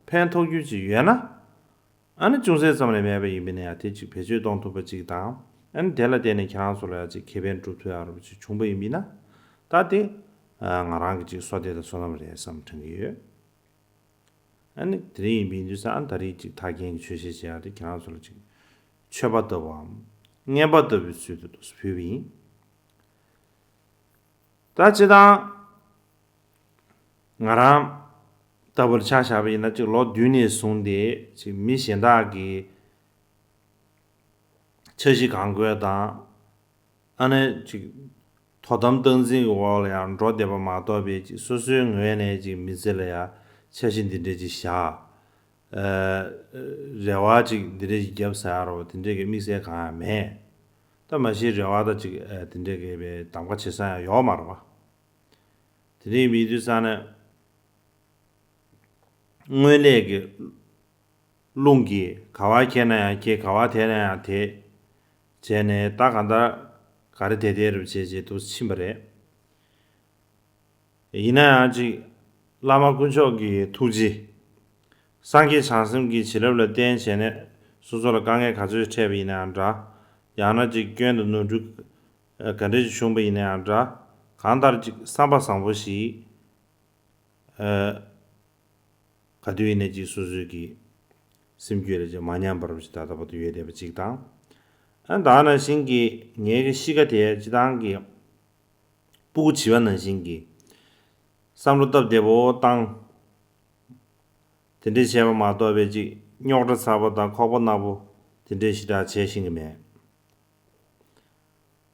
ཕན་ཐོགས་རྒྱུ་ཅིག་ཡོད་ན། ཨ་ནི་ཅུང་ཟད་ཙམ་ལས་མེད་པ་ཡིན་པ་ན་ཡང་དེ་ཅིག་བེད་སྤྱོད་གཏོང་ཐུབ་པ་ཅིག་དང་། ཨ་ནི་དེ་ལ་བརྟེན་ནས་ཁྱེད་རང་ཚོ་ལ་ཡང་ཅིག་ཁེ་ཕན་སྒྲུབ་ཐུབ་ཡག་རུ་ཅིག་བྱུང་པ་ཡིན་པ་ན། ད་དེ་ང་རང་གི་ཅིག་བསོད་བདེ་དང་བསོད་ནམས་རེད་བསམ་དྲན་གྱི་ཡོད། ཨ་ནི་དེ་རིང་ཡིན་པ་ཡིན་དུས་ཙང་ཨ་ད་རེས་ཅིག་ཐར་རྒྱན་གྱི་ཆོས་བཤད་བྱེད་ཡག་དེ་ཁྱེད་རང་ཚོ་ལ་ཅིག་མཆོད་པ་ལྟ་བུའམ་རྔན་པ་ལྟ་བུའི་ཚུལ་དུ་ཕུལ་བ་ཡིན། ད་སྤྱིར་བཏང་ང་རང་ལྟ་བུར་ཆ་བཞག་པ་ཡིན་ན་ཅིག་ལོ་བདུན་ནས་བཟུང་སྟེ་ཅིག་མི་གཞན་དག་གི་འཆར་གཞི་གང་དགོས་དང་། ཨ་ནི་ཅིག་དོ་དམ་སྟངས་འཛིན་གྱི་འོག་ལ་ཡང་འགྲོ་བསྡད་པ་མ་གཏོགས་པའི་ཅིག་སོ་སོའི་ངོས་ནས་ཅིག་མི་ཚེ་ལ་ཡང་འཆར་གཞི་འདི་འདྲས་ཅིག་བཞག་ཨ། རེ་བ་ཅིག་འདི་འདྲས་ཅིག་བརྒྱབ་ཟེར་ཡ་རོ་དེ་འདྲས་ཀྱི་དམིགས་བསལ་གང་ཡང་མེད། ད་མ་གཞི་རེ་བ་ད་ཅིག་ཨ། དེ་འདྲས་ཀྱི་བའི་གདམ་ག་བྱེད་ས་ཡང་ཡོད་མ་རེད་བ། དེ་འདྲས་མི་དུས་ཙང་ནས་སྔོན་ལས་ཀྱི། རླུང་གིས་ག་བ་ཁྱེར་ན་ཡང་ཁྱེར། ག་བ་དེད་ན་ཡང་དེད། བྱས་ནས་ད་གང་ལྟར་ག་རེ་དེད་དེད་རུ་བྱས་བྱས་འདུག་ཕྱིན་པ་རེད། ཡིན་ན་ཡང་ཅིག་བླ་མ་དཀོན་མཆོག་གི་ཐུགས་རྗེ། སངས་རྒྱས་བྱང་སེམས་ཀྱི་བྱིན་རླབས་ལ་བརྟེན་བྱས་ནས་སོ་སོ་ལ་དཀའ་ངལ་ག་ཚོད་འཕྲད་པ་ཡིན་ན་ཡང་འདྲ། ཡང་ན་ཅིག་སྐྱོན་དང་ནོར་འཁྲུལ་ག་འདྲ་ཞིག་བྱུང་པ་ཡིན་ན་ཡང་འདྲ། གང་ལྟར་ཅིག་བསམ་པ་བཟང་པོ་ཞིག་ཨ། ག་དུས་ཡིན་ནའི་ཅིག་སོ་སོའི་གི་སེམས་རྒྱུད་ལ་ཅིག་མ་ཉམས་པར་ཅིག་ད་ལྟ་བར་དུ་ཡོད་བསྡད་པ་ཅིག་དང་། ཨ་ད་ནང་བཞིན་གྱི་ངའི་གི་གཤིས་ཀ་དེ་སྤྱིར་བཏང་གི་སྤུ་གུ་བྱིས་པ་ནང་བཞིན་གྱི་བསམ་བློ་སྟབས་བདེ་པོ་བཏང་། དེ་འདྲས་བྱས་པ་མ་གཏོགས་པའི་ཅིག་རྙོག་དྲ་ཚ་པོ་དང་ཁོག་པ་ནག་པོ་དེ་འདྲས་ཞེ་དྲག་བྱས་ཤེས་ཀྱི་མེད།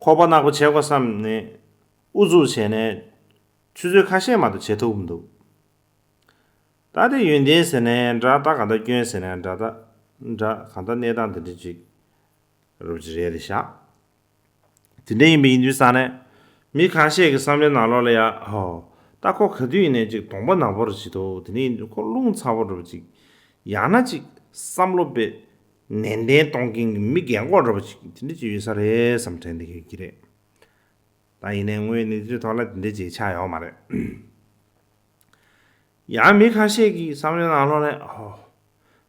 ཁོག་པ་ནག་པོ་བྱེད་དགོས་བསམ་ནས་ཨུ་ཚུགས་བྱས་ནས་ཆུ་ཚོད་ཁ་ཤས་མ་གཏོགས་བྱེད་ཐུབ་མི་འདུག་ད་དེ་ཡོན་ཏན་ཟེར་ནའི་འདྲ། ད་གང་ལྟར་སྐྱོན་ཟེར་ནའི་འདྲ། ད་འདྲ་གང་ལྟར་གནས་སྟངས་དེ་འདྲ་ཅིག་རུབ་ཅིག་རེད་དེ་བཞག་དེ་འདྲ་ཡིན་པ་ཡིན་དུས་ཙང་ནས་མི་ཁ་ཤས་ཀྱི་བསམ་བློའི་ནང་ལོགས་ལ་ཡ་ཧོ། ད་ཁོ་ག་དུས་ཡིན་ནའི་ཅིག་གདོང་པ་ནག་པོ་རུ་བྱེད་དོ། དེ་འདྲ་ཡིན་དུས་ཁོ་རླུང་ཚ་པོ་རུབ་ཅིག་ཡང་ན་ཅིག་བསམ་བློ་དཔེ་ནན་ཏན་གཏོང་མཁན་གྱི་མི་རྒན་གོག་འདྲ་པོ་ཅིག་དེ་འདྲ་ཅིག་ཡོད་ས་རེད་བསམ་དྲན་བསྡད་ཀྱི་རེད། ད་ཡིན་ནའི་དངོས་གནས་དེ་ཐོག་ལ་དེ་འདྲ་ཅིག་ཆགས་ཡོད་མ་རེད། ཡང་མི་ཁ་ཤས་ཀྱི་བསམ་བློའི་ནང་ལོགས་ནས་ཨོ།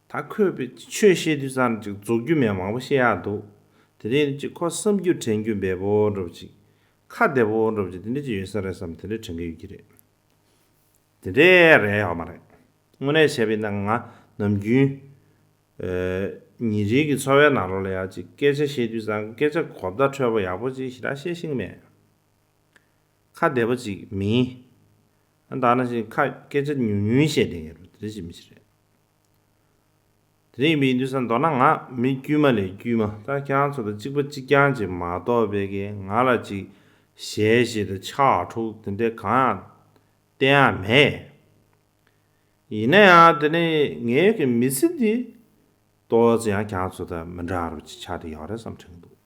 ད་ཁོས་པའི་ཆོས་བཤད་དུས་ཙང་ཅིག་རྫོགས་རྒྱུ་མེད་མང་པོ་བཤད་ཡག་འདུག་དེ་རིང་ཅིག་ཁོ་བསམ་རྒྱུ་དྲན་རྒྱུ་འབེལ་པོ་འདྲ་པོ་ཅིག་ཁ་བདེ་པོ་འདྲ་པོ་ཅིག་དེ་འདྲ་ཅིག་ཡོད་ས་རེད་བསམ་དེ་འདྲ་དྲན་གྱི་ཡོད་ཀྱི་རེད། དེ་འདྲ་རེད་ཡོད་མ་རེད། དངོས་གནས་བཤད་པ་ཡིན་ན་ང་ནམ་རྒྱུན། ཨེ། ཉིན་རེའི་གི་འཚོ་བའི་ནང་ལོགས་ལ་ཡང་ཅིག་སྐད་ཆ་བཤད་དུས་ཙང་སྐད་ཆ་གོ་བརྡ་འཕྲོད་པ་ཡག་པོ་ཅིག་ཞེ་དྲག་བཤད་ཤེས་ཀྱི་མེད། ཁ་བདེ་པོ་ཅིག་མིན། ཨ་ད་ནང་བཞིན་ཁ་སྐད་ཆ་ཉུང་ཉུང་བཤད་བསྡད་མཁན་རེད། དེ་འདྲ་ཅིག་མི་ཞིག་རེད། དེ་འདྲ་ཡིན་པ་ཡིན་དུས་ཙང་མདོར་ན་ང་མི་དཀྱུས་མ་ལས་དཀྱུས་མ། ད་ཁྱེད་རང་ཚོ་དང་གཅིག་པ་གཅིག་རྐྱང་ཅིག་མ་གཏོགས་པའི་གི་ང་ལ་ཅིག་ཞལ་བཞེས་དང་ཕྱག་འཁྲུག་དེ་འདྲ་གང་ཡང་བསྟན་ཡག་མེད། ཡིན་ན་ཡང་དེ་ནས་ངའི་གི་མི་ཚེ་འདི་ཏོག་ཙམ་ཡང་ཁྱེད་རང་ཚོ་དང་མི་འདྲ་བ་ཅིག་ཆགས་བསྡད་ཡོད་རེད་བསམ་དྲན་གྱི་འདུག་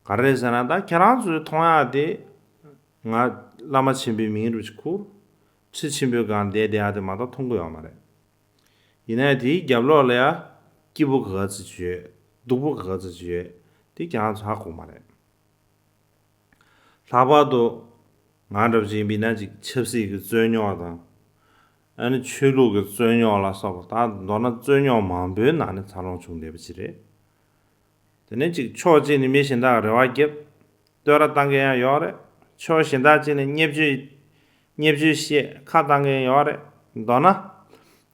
ག་རེ་རེད་ཟེར་ན། ད་ཁྱེད་རང་ཚོས་མཐོང་ཡག་དེ་ང་བླ་མ་ཆེན་པོའི་མིང་རུ་ཅིག་ཁུར། ཁྲི་ཆེན་པོའི་སྒང་བསྡད་བསྡད་ཡག་དེ་མ་གཏོགས་མཐོང་གི་ཡོད་མ་རེད། ཡིན་ནའི་དེའི་རྒྱབ་ལོགས་ལ་ཡ་སྐྱིད་པོ་ག་ཚོད་ཅིག་ཡོད། སྡུག་པོ་ག་ཚོད་ཅིག་ཡོད། དེ་ཁྱེད་རང་ཚོ་ཧ་གོ་མ་རེད། ལྷག་པར་དུ་ང་འདྲ་བ་ཅིག་ཡིན་པ་ཡིན་ན་ཅིག་ཆབ་སྲིད་ཀྱི་རྩོད་རྙོག་དང་། ཨ་ནི་ཆོས་ལུགས་ཀྱི་རྩོད་རྙོག་ལ་སོགས་པ། ད་མདོར་ན་རྩོད་རྙོག་མང་པོའི་ནང་ནས་འཚར་ལོངས་བྱུང་བསྡད་པ་ཅིག་རེད། དེ་ནས་ཅིག་ཕྱོགས་གཅིག་ནས་མི་གཞན་དག་རེ་བ་རྒྱབ། བསྟོད་ར་བཏང་མཁན་ཡང་ཡོད་རེད། ཕྱོགས་གཞན་དག་ཅིག་ནས་བརྙས་བཅོས། བརྙས་བཅོས་བཤད་ཁ་བཏང་མཁན་ཡོད་རེད། མདོར་ན་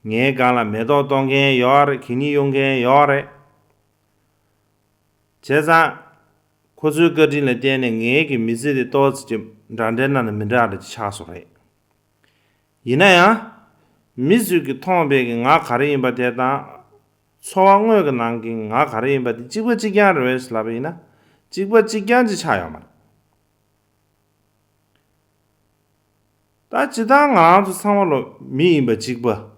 ངའི་སྒང་ལ་མེ་ཏོག་གཏོང་མཁན་ཡོད་རེད། གད་སྙིགས་གཡུག་མཁན་ཡོད་རེད། བྱས་ཙང་ཁོ་ཚོའི་བཀའ་དྲིན་ལ་བརྟེན་ནས་ངའི་གི་མི་ཚེ་དེ་ཏོག་ཙམ་ཅིག་འདྲ་འདྲའི་ནང་ནས་མི་འདྲ་བ་ཅིག་ཆགས་སོང་རེད། ཡིན་ན་ཡང་། མི་ཚོས་ཀྱིས་མཐོང་བའི་གི་ང་ག་རེ་ཡིན་པ་དེ་དང་། འཚོ་བ་དངོས་ཀྱི་ནང་གི་ང་ག་རེ་ཡིན་པ་དེ་གཅིག་པ་གཅིག་རྐྱང་རེད་པས་ལབ་པ་ཡིན་ན། གཅིག་པ་གཅིག་རྐྱང་ཅིག་ཆགས་ཡོད་མ་རེད། ད་ཇི་ལྟར་ང་རང་ཚོ་ཚང་མ་ལོ་མི་ཡིན་པ་གཅིག་པ།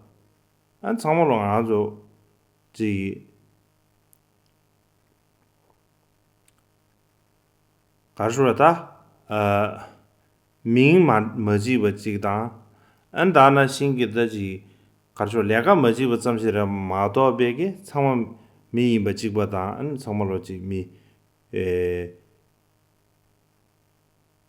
ཨ། ཚང་མ་ལོ་ང་རང་ཚོ་ཅིག་ག་རེ་ཞུ་དགོས་རེད་ད། ཨ། མིང་མ་མ་གཅིག་པ་གཅིག་དང་། ཨ་ནི་ད་ནང་བཞིན་གྱི་ད་ཅིག་ག་རེ་ཞུ། ལས་ཀ་མ་གཅིག་པ་ཙམ་ཞིག་རེད་མ་གཏོགས་པའི་གི་ཚང་མ་མི་ཡིན་པ་གཅིག་པ་དང་། ཨ་ནི་ཚང་མ་ལོ་ཅིག་མི། ཨེ།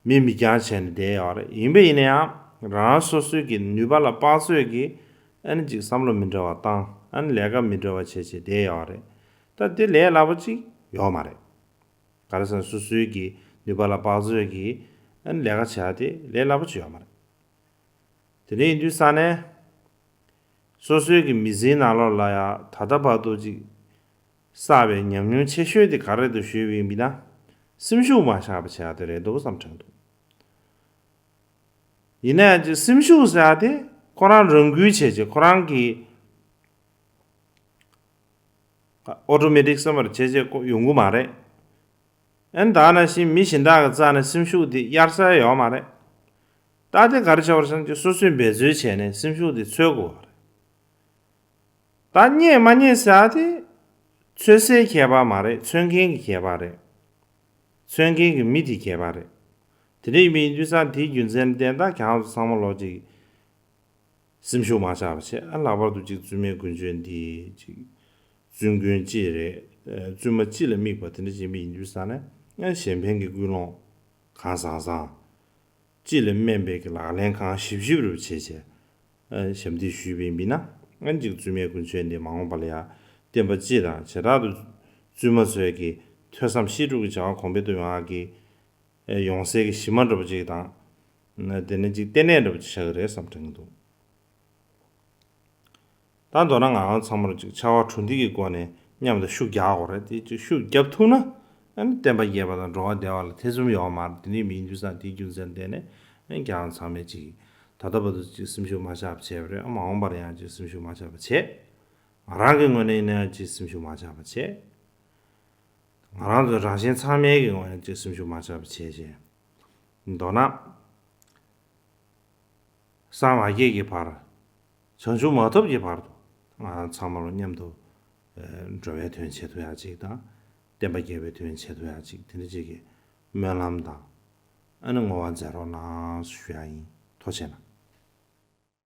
མི་མི་རྐྱང་བྱས་ནས་བསྡད་ཡོད་རེད། ཡིན་པ་ཡིན་ན་ཡང་རང་སོ་སོའི་གི་ནུས་པ་ལ་དཔག་ཚོད་ཀྱིས། ཨ་ནི་ཅིག་བསམ་བློ་མི་འདྲ་བ་བཏང་། ཨ་ནི་ལས་ཀ་མི་འདྲ་བ་བྱས་བྱས་བསྡད་ཡོད་རེད། ད་དེ་ལས་སླ་པོ་ཅིག་ཡོད་མ་རེད། ག་རེ་ཟེར་ན། སོ་སོའི་གི་ནུས་པ་ལ་དཔག་ཚོད་ཀྱིས་ཨ་ནི་ལས་ཀ་བྱེད་ཡག་དེ་ལས་སླ་པོ་ཅིག་ཡོད་མ་རེད། དེ་འདྲ་ཡིན་དུས་ཙང་ནས། སོ་སོའི་གི་མི་ཚེའི་ནང་ལོགས་ལ་ཡང་ད་ལྟ་བར་དུ་ཅིག་བསགས་པའི་ཉམས་མྱོང་ཆེ་ཤོས་དེ་ག་རེ་རེད་འདུག་ཞུས་པ་ཡིན་ན། སེམས་ཤུགས་མ་ཆག་པ་བྱེད་ཡག་དེ་རེད་འདུག་བསམ་དྲན་འདུག་ཡིན་ན་ཡང་ཅིག་སེམས་ཤུགས་ཟེར་ཡག་དེ་ཁོ་རང་རང་འགུལ་བྱས་བྱས། ཁོ་རང་གི་ཨོ་ཊོ་མེ་ཊིག་བསམ་པར་བྱས་བྱས་ཁོ་ཡོང་གི་མ་རེད། ཨ་ནི་ད་ནང་བཞིན་མི་གཞན་དག་གི་རྩ་ནས་སེམས་ཤུགས་དེ་གཡར་ས་ཡོད་མ་རེད། ད་དེ་ག་རེ་བྱ་བར་སོང་ཅིག་སོ་སོས་འབད་རྩོལ་བྱས་ནས་སེམས་ཤུགས་དེ་འཚོལ་དགོས་པ་རེད། ད་རྙེད་མ་རྙེད་ཟེར་ཡག་དེ་འཚོལ་སའི་ཁྱད་པར་མ་རེད། འཚོལ་མཁན་གྱི་ཁྱད་པར་རེད། འཚོལ་མཁན་གྱི་མི་དེའི་ཁྱད་པར་རེད། དེ་འདྲ་ཡིན་པ་ཡིན་དུས་ཙང་དེའི་རྒྱུ་མཚན་ལ་བརྟེན་ད་ཁྱེད་རང་ཚོ་ཚང་མ་ལོ་ཅིག་སེམས་ཤུགས་མ་ཆག་པ་བྱས། ཨ། ལྷག་པར་དུ་ཅིག་བཙུན་མའི་ཀུན་སྤྱོད་འདི་ཅིག་བཙུན་དགོན་གཅིག་རེད། ཨ། བཙུན་མ་གཅིག་ལ་དམིགས་པ་དེ་འདྲ་ཅིག་ཡིན་པ་ཡིན་དུས་ཙང་ནས། ཨ། གཞན་ཕན་གྱི་ཀུན་སློང་གང་བཟང་བཟང་། གཅིག་ལ་སྨན་པའི་གི་ལག་ལེན་གང་ཞིབ་ཞིབ་རུ་བྱས་བྱས། ཨ། ཞབས་འདེགས་ཞུས་པ་ཡིན་ན། ཨ། ཅིག་བཙུན་མའི་ཀུན་སྤྱོད་འདི་མ་འོངས་པ་ལ་ཡང་བསྟན་པ་སྤྱི་དང་བྱེ་བྲག་ཏུ་བཙུན་མ་ཚོའི་གི་ཐོས་བསམ་བཤད་སྒྲུབ་ཀྱི་བྱ་བ་གོང་འཕེལ་དུ་ཡོང་ཡག་གི་ཡོང་སའི་གི་གཞི་མ་འདྲ་པོ་ཅིག་དང་། དེ་ནས་ཅིག་ལྟེ་གནས་འདྲ་པོ་ཅིག་ཆགས་ཀྱི་རེད་བསམ་དྲན་གྱི་འདུག་ད་མདོར་ན་ང་རང་ཚང་མར་ཅིག་ཕྱར་བ་གྲུ་འདེགས་ཀྱི་སྒོ་ནས་མཉམ་དུ་ཤུགས་རྒྱག་དགོས་རེད། དེ་ཅིག་ཤུགས་རྒྱབ་ཐུབ་ན། ཨ་ནི་བསྟན་པ་རྒྱས་པ་དང་འགྲོ་བ་བདེ་བ་ལ་ཐེ་ཚོམ་ཡོད་མ་རེད། དེ་འདྲ་མིན་དུས་ཙང་དེའི་རྒྱུ་མཚན་བརྟེན་ནས། ཨ་ནི་ཁྱེད་རང་ཚང་མས་ཅིག་ད་ལྟ་བར་དུ་ཅིག་སེམས་ཤུགས་མ་ཆག་པ་བྱས་པ་རེད། ཨ། མ་འོངས་པར་ཡང་ཅིག་སེམས་ཤུགས་མ་ཆག་པ་བྱེད། ང་རང་གི་ངོས་ནས་ཡིན་ན་ཡང་ཅིག་སེམས་ཤུགས་མ་ཆག་པ་བྱེད། ང་རང་ཚོ་རང་གཞན་ཚང་མའི་གི་ངོས་ནས་ཅིག་སེམས་ཤུགས་མ་ཆག་པ་བྱས་བྱས། མདོར་ན། སངས་མ་རྒྱས་ཀྱི་བར། བྱང་ཆུབ་མ་ཐོབ་ཀྱི་བར་དུ། ང་རང་ཚང་མ་ལོ་མཉམ་དུ། ཨ། འགྲོ་བའི་དོན་བྱེད་ཐུབ་ཡག་ཅིག་དང་། བསྟན་པ་རྒྱས་པའི་དོན་བྱེད་ཐུབ་ཡག་ཅིག་དེ་འདྲ་ཅིག་གི་སྨོན་ལམ་དང་། ཨ་ནི་བསྔོ་བ་མཛད་རོགས་གནང་ཞུ་ཡག་ཡིན། ཐུགས་རྗེ་གནང་།